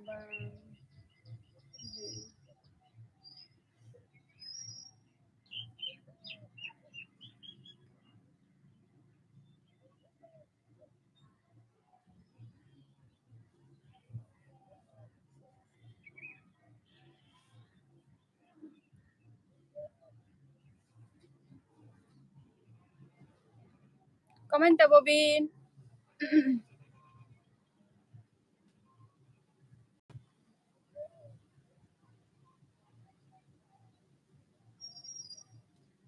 ᱵᱟᱝ᱾ ᱠᱚᱢᱮᱱᱴ ᱛᱟᱵᱚ ᱵᱤᱱ᱾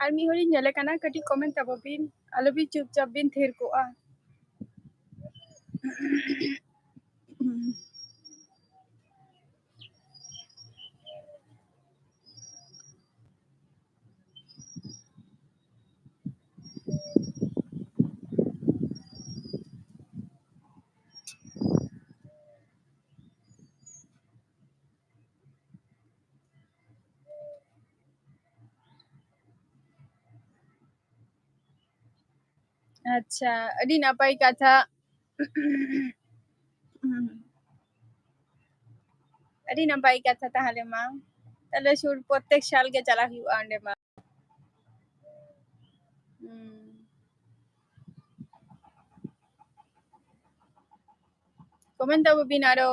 ᱟᱨ ᱢᱤᱫ ᱦᱚᱲᱤᱧ ᱧᱮᱞᱮ ᱠᱟᱱᱟ, ᱠᱟᱹᱴᱤᱡ ᱠᱚᱢᱮᱱᱴ ᱛᱟᱵᱚ ᱵᱤᱱ, ᱟᱞᱚᱵᱤᱱ ᱪᱩᱯᱪᱟᱯ ᱵᱤᱱ ᱛᱷᱤᱨ ᱠᱚᱜᱼᱟ᱾ ᱟᱪᱪᱷᱟ, ᱟᱹᱰᱤ ᱱᱟᱯᱟᱭ ᱠᱟᱛᱷᱟ᱾ ᱟᱹᱰᱤ ᱱᱟᱯᱟᱭ ᱠᱟᱛᱷᱟ ᱛᱟᱦᱚᱞᱮ ᱢᱟ᱾ ᱛᱟᱦᱚᱞᱮ ᱥᱩᱨ ᱯᱨᱚᱛᱮᱠ ᱥᱟᱞ ᱜᱮ ᱪᱟᱞᱟᱜ ᱦᱩᱭᱩᱜᱼᱟ ᱚᱸᱰᱮ ᱢᱟ᱾ ᱦᱩᱸ᱾ ᱠᱚᱢᱮᱱᱴ ᱛᱟᱵᱚ ᱵᱤᱱ ᱟᱨᱚ᱾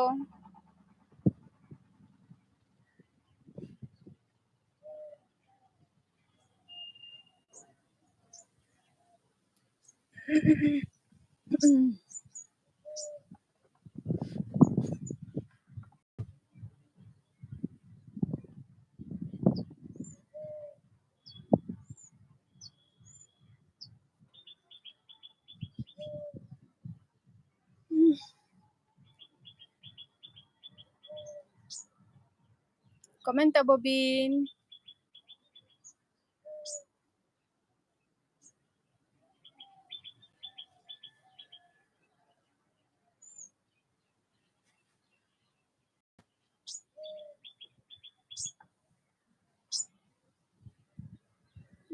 Comment ᱛᱟᱵᱚ ᱵᱤᱱ᱾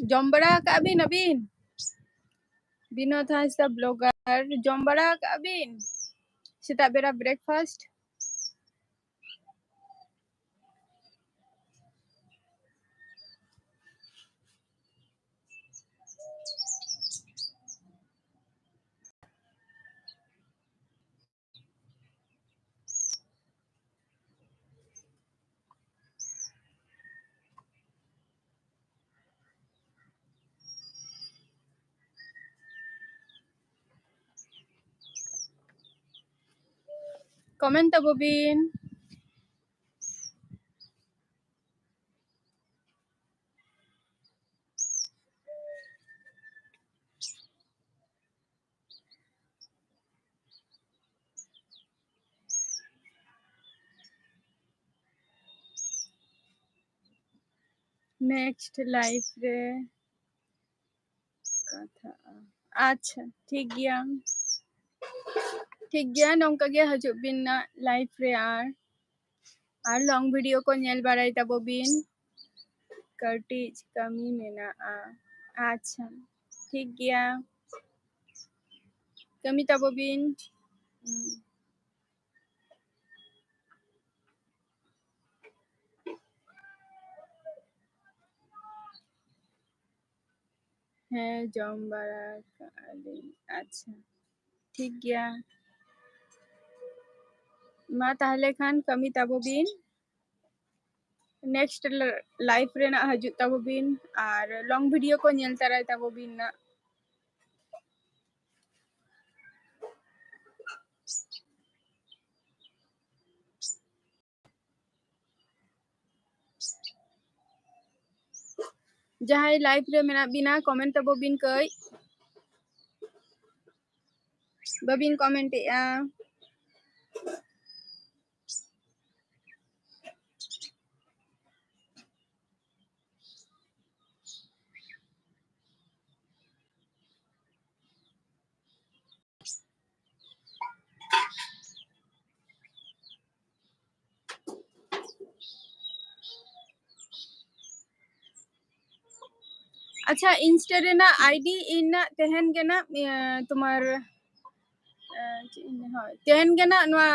ᱡᱚᱢ ᱵᱟᱲᱟ ᱟᱠᱟᱜ ᱵᱤᱱ ᱟᱹᱵᱤᱱ? ᱵᱤᱱᱳᱫ ᱦᱟᱸᱥᱫᱟ blogger, ᱡᱚᱢ ᱵᱟᱲᱟ ᱟᱠᱟᱜ ᱵᱤᱱ ᱥᱮᱛᱟᱜ ᱵᱮᱲᱟ breakfast? Comment ᱛᱟᱵᱚ ᱵᱤᱱ᱾ Next live ᱨᱮ ᱠᱟᱛᱷᱟᱜᱼᱟ᱾ ᱟᱪᱪᱷᱟ, ᱴᱷᱤᱠ ᱜᱮᱭᱟ, ᱴᱷᱤᱠ ᱜᱮᱭᱟ, ᱱᱚᱝᱠᱟ ᱜᱮ ᱦᱤᱡᱩᱜ ᱵᱤᱱ ᱱᱟᱜ live ᱨᱮ, ᱟᱨ ᱟᱨ long video ᱠᱚ ᱧᱮᱞ ᱵᱟᱲᱟᱭ ᱛᱟᱵᱚ ᱵᱤᱱ᱾ ᱠᱟᱹᱴᱤᱡ ᱠᱟᱹᱢᱤ ᱢᱮᱱᱟᱜᱼᱟ᱾ ᱟᱪᱪᱷᱟ, ᱴᱷᱤᱠ ᱜᱮᱭᱟ, ᱠᱟᱹᱢᱤ ᱛᱟᱵᱚ ᱵᱤᱱ᱾ ᱦᱩᱸ᱾ ᱦᱮᱸ, ᱡᱚᱢ ᱵᱟᱲᱟ ᱠᱟᱜᱼᱟ ᱞᱤᱧ᱾ ᱟᱪᱪᱷᱟ, ᱴᱷᱤᱠ ᱜᱮᱭᱟ᱾ ᱢᱟ ᱛᱟᱦᱚᱞᱮ ᱠᱷᱟᱱ ᱠᱟᱹᱢᱤ ᱛᱟᱵᱚ ᱵᱤᱱ᱾ Next ᱞ-, live ᱨᱮᱱᱟᱜ ᱦᱤᱡᱩᱜ ᱛᱟᱵᱚ ᱵᱤᱱ ᱟᱨ long video ᱠᱚ ᱧᱮᱞ ᱛᱟᱨᱟᱭ ᱛᱟᱵᱚ ᱵᱤᱱ ᱱᱟᱜ᱾ ᱡᱟᱦᱟᱸᱭ live ᱨᱮ ᱢᱮᱱᱟᱜ ᱵᱤᱱᱟ, comment ᱛᱟᱵᱚ ᱵᱤᱱ ᱠᱟᱹᱡ᱾ ᱵᱟᱹᱵᱤᱱ comment ᱮᱜᱼᱟ᱾ ᱟᱪᱪᱷᱟ, Insta ᱨᱮᱱᱟᱜ ID ᱤᱧ ᱱᱟᱜ ᱛᱮᱦᱮᱧ ᱜᱮ ᱱᱟᱜ, ᱤᱭᱟᱹ, ᱛᱳᱢᱟᱨ, ᱮ, ᱪᱮᱫ ᱤᱧ ᱞᱟᱹᱭᱟ, ᱦᱳᱭ, ᱛᱮᱦᱮᱧ ᱜᱮ ᱱᱟᱜ ᱱᱚᱣᱟ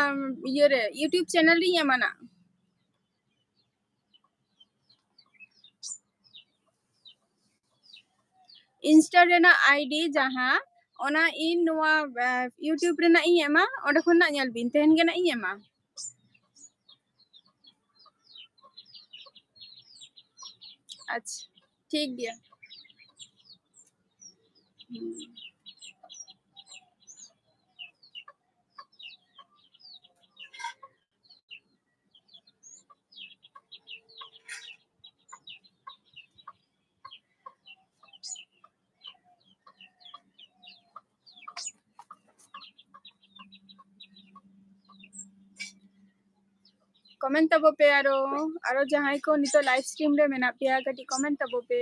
ᱤᱭᱟᱹ ᱨᱮ, YouTube channel ᱨᱤᱧ ᱮᱢᱟ ᱱᱟᱜ᱾ Insta ᱨᱮᱱᱟᱜ ID ᱡᱟᱦᱟᱸ, ᱚᱱᱟ ᱤᱧ ᱱᱚᱣᱟ, ᱮ, YouTube ᱨᱮᱱᱟᱜ ᱤᱧ ᱮᱢᱟ, ᱚᱸᱰᱮ ᱠᱷᱚᱱ ᱱᱟᱜ ᱧᱮᱞ ᱵᱤᱱ, ᱛᱮᱦᱮᱧ ᱜᱮ ᱱᱟᱜ ᱤᱧ ᱮᱢᱟ᱾ ᱟᱪᱪᱷᱟ, ᱴᱷᱤᱠ ᱜᱮᱭᱟ᱾ ᱦᱩᱸ᱾ Comment ᱛᱟᱵᱚ ᱯᱮ ᱟᱨᱚ, ᱟᱨᱚ ᱡᱟᱦᱟᱸᱭ ᱠᱚ ᱱᱤᱛᱚᱜ live stream ᱨᱮ ᱢᱮᱱᱟᱜ ᱯᱮᱭᱟ, ᱠᱟᱹᱴᱤᱡ comment ᱛᱟᱵᱚ ᱯᱮ᱾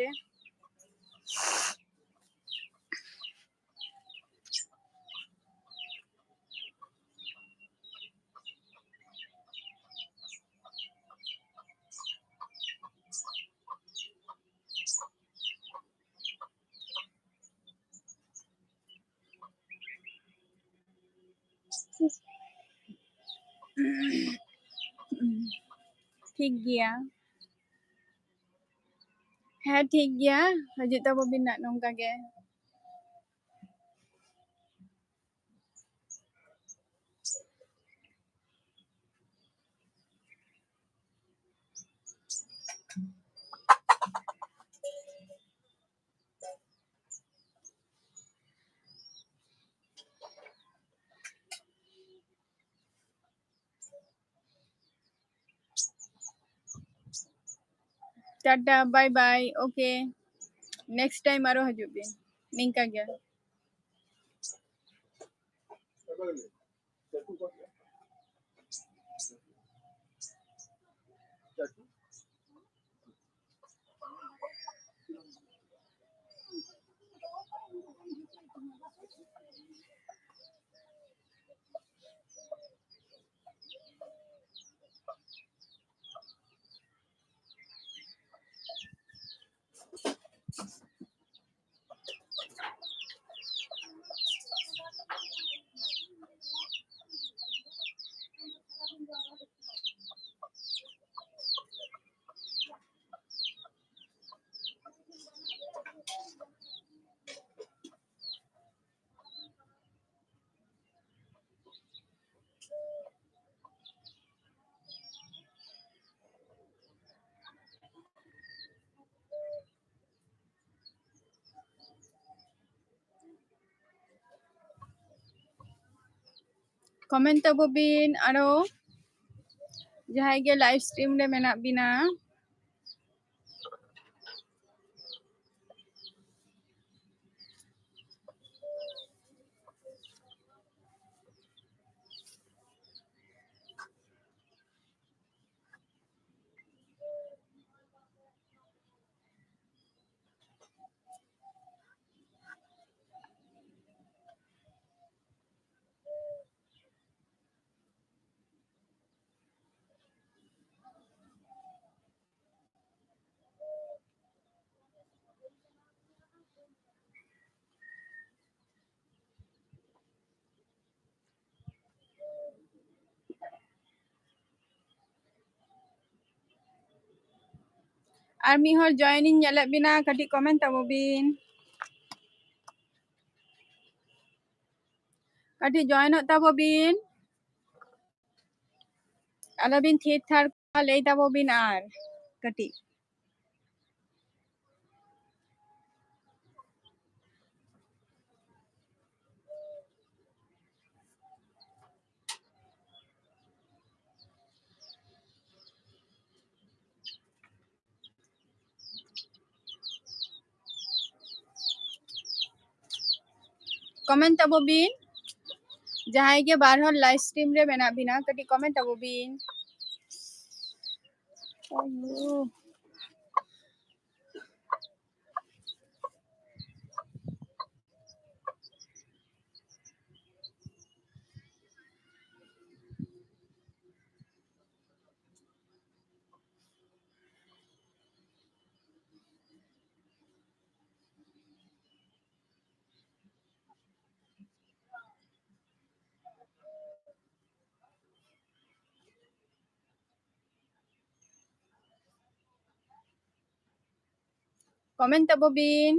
ᱴᱷᱤᱠ ᱜᱮᱭᱟ᱾ ᱦᱮᱸ, ᱴᱷᱤᱠ ᱜᱮᱭᱟ, ᱦᱤᱡᱩᱜ ᱛᱟᱵᱚ ᱵᱤᱱ ᱱᱟᱜ ᱱᱚᱝᱠᱟ ᱜᱮ᱾ Tata, bye bye, okay. Next time ᱟᱨᱚ ᱦᱤᱡᱩᱜ ᱵᱤᱱ ᱱᱤᱝᱠᱟ ᱜᱮ᱾ Comment ᱛᱟᱵᱚ ᱵᱤᱱ ᱟᱨᱚ ᱡᱟᱦᱟᱸᱭ ᱜᱮ live stream ᱨᱮ ᱢᱮᱱᱟᱜ ᱵᱤᱱᱟ᱾ ᱟᱨ ᱢᱤᱫ ᱦᱚᱲ join ᱤᱧ ᱧᱮᱞᱮᱫ ᱵᱤᱱᱟ, ᱠᱟᱹᱴᱤᱡ comment ᱛᱟᱵᱚ ᱵᱤᱱ, ᱠᱟᱹᱴᱤᱡ joinᱚᱜ ᱛᱟᱵᱚ ᱵᱤᱱ, ᱟᱞᱚᱵᱤᱱ ᱛᱷᱤᱨ ᱛᱷᱟᱨ ᱠᱚᱜᱼᱟ, ᱞᱟᱹᱭ ᱛᱟᱵᱚ ᱵᱤᱱ ᱟᱨ ᱠᱟᱹᱴᱤᱡ᱾ comment ᱛᱟᱵᱚ ᱵᱤᱱ᱾ ᱡᱟᱦᱟᱸᱭ ᱜᱮ ᱵᱟᱨ ᱦᱚᱲ live stream ᱨᱮ ᱢᱮᱱᱟᱜ ᱵᱤᱱᱟ, ᱠᱟᱹᱴᱤᱡ comment ᱛᱟᱵᱚ ᱵᱤᱱ᱾ ᱟᱭᱳ᱾ Comment ᱛᱟᱵᱚ ᱵᱤᱱ᱾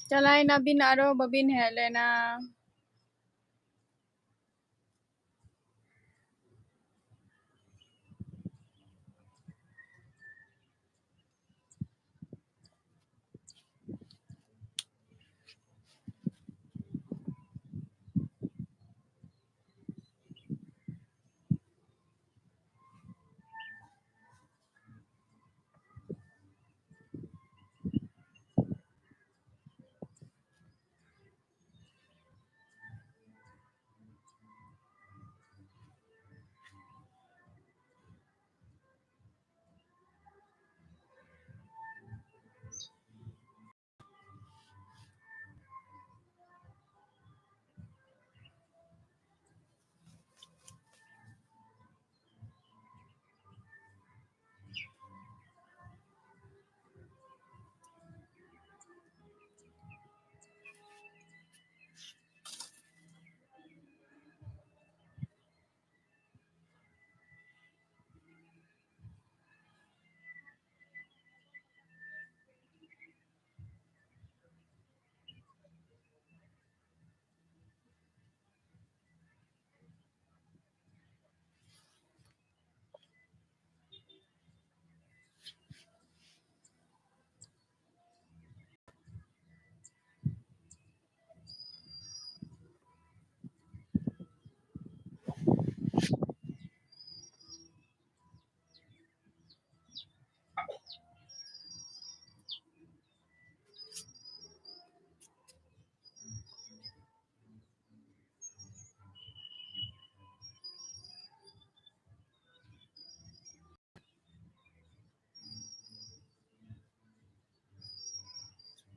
ᱪᱟᱞᱟᱭᱱᱟᱵᱤᱱ, ᱟᱨᱚ ᱵᱟᱹᱵᱤᱱ ᱦᱮᱡ ᱞᱮᱱᱟ᱾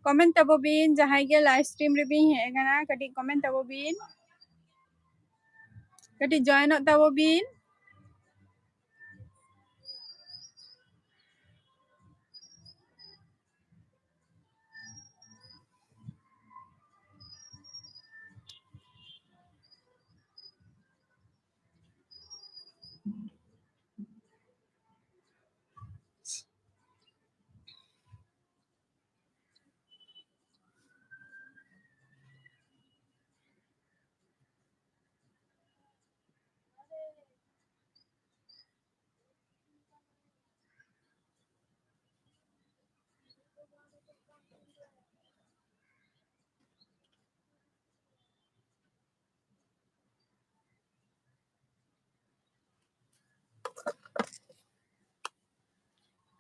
comment ᱛᱟᱵᱚ ᱵᱤᱱ, ᱡᱟᱦᱟᱸᱭ ᱜᱮ live stream ᱨᱮᱵᱤᱱ ᱦᱮᱡ ᱟᱠᱟᱱᱟ, ᱠᱟᱹᱴᱤᱡ comment ᱛᱟᱵᱚ ᱵᱤᱱ, ᱠᱟᱹᱴᱤᱡ joinᱚᱜ ᱛᱟᱵᱚ ᱵᱤᱱ᱾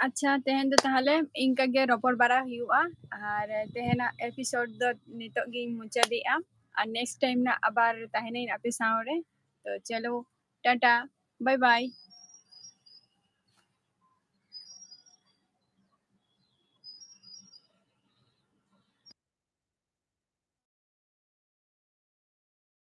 ᱟᱪᱪᱷᱟ, ᱛᱮᱦᱮᱧ ᱫᱚ ᱛᱟᱦᱚᱞᱮ ᱤᱱᱠᱟ ᱜᱮ ᱨᱚᱯᱚᱲ ᱵᱟᱲᱟ ᱦᱩᱭᱩᱜᱼᱟ᱾ ᱟᱨ ᱛᱮᱦᱮᱧᱟᱜ episode ᱫᱚ ᱱᱤᱛᱚᱜ ᱜᱤᱧ ᱢᱩᱪᱟᱹᱫᱮᱜᱼᱟ᱾ ᱟᱨ next time ᱱᱟᱜ ᱟᱵᱟᱨ ᱛᱟᱦᱮᱱᱟᱹᱧ ᱟᱯᱮ ᱥᱟᱶ ᱨᱮ᱾ ᱛᱚ ᱪᱚᱞᱚ, ᱴᱟᱴᱟ, bye bye᱾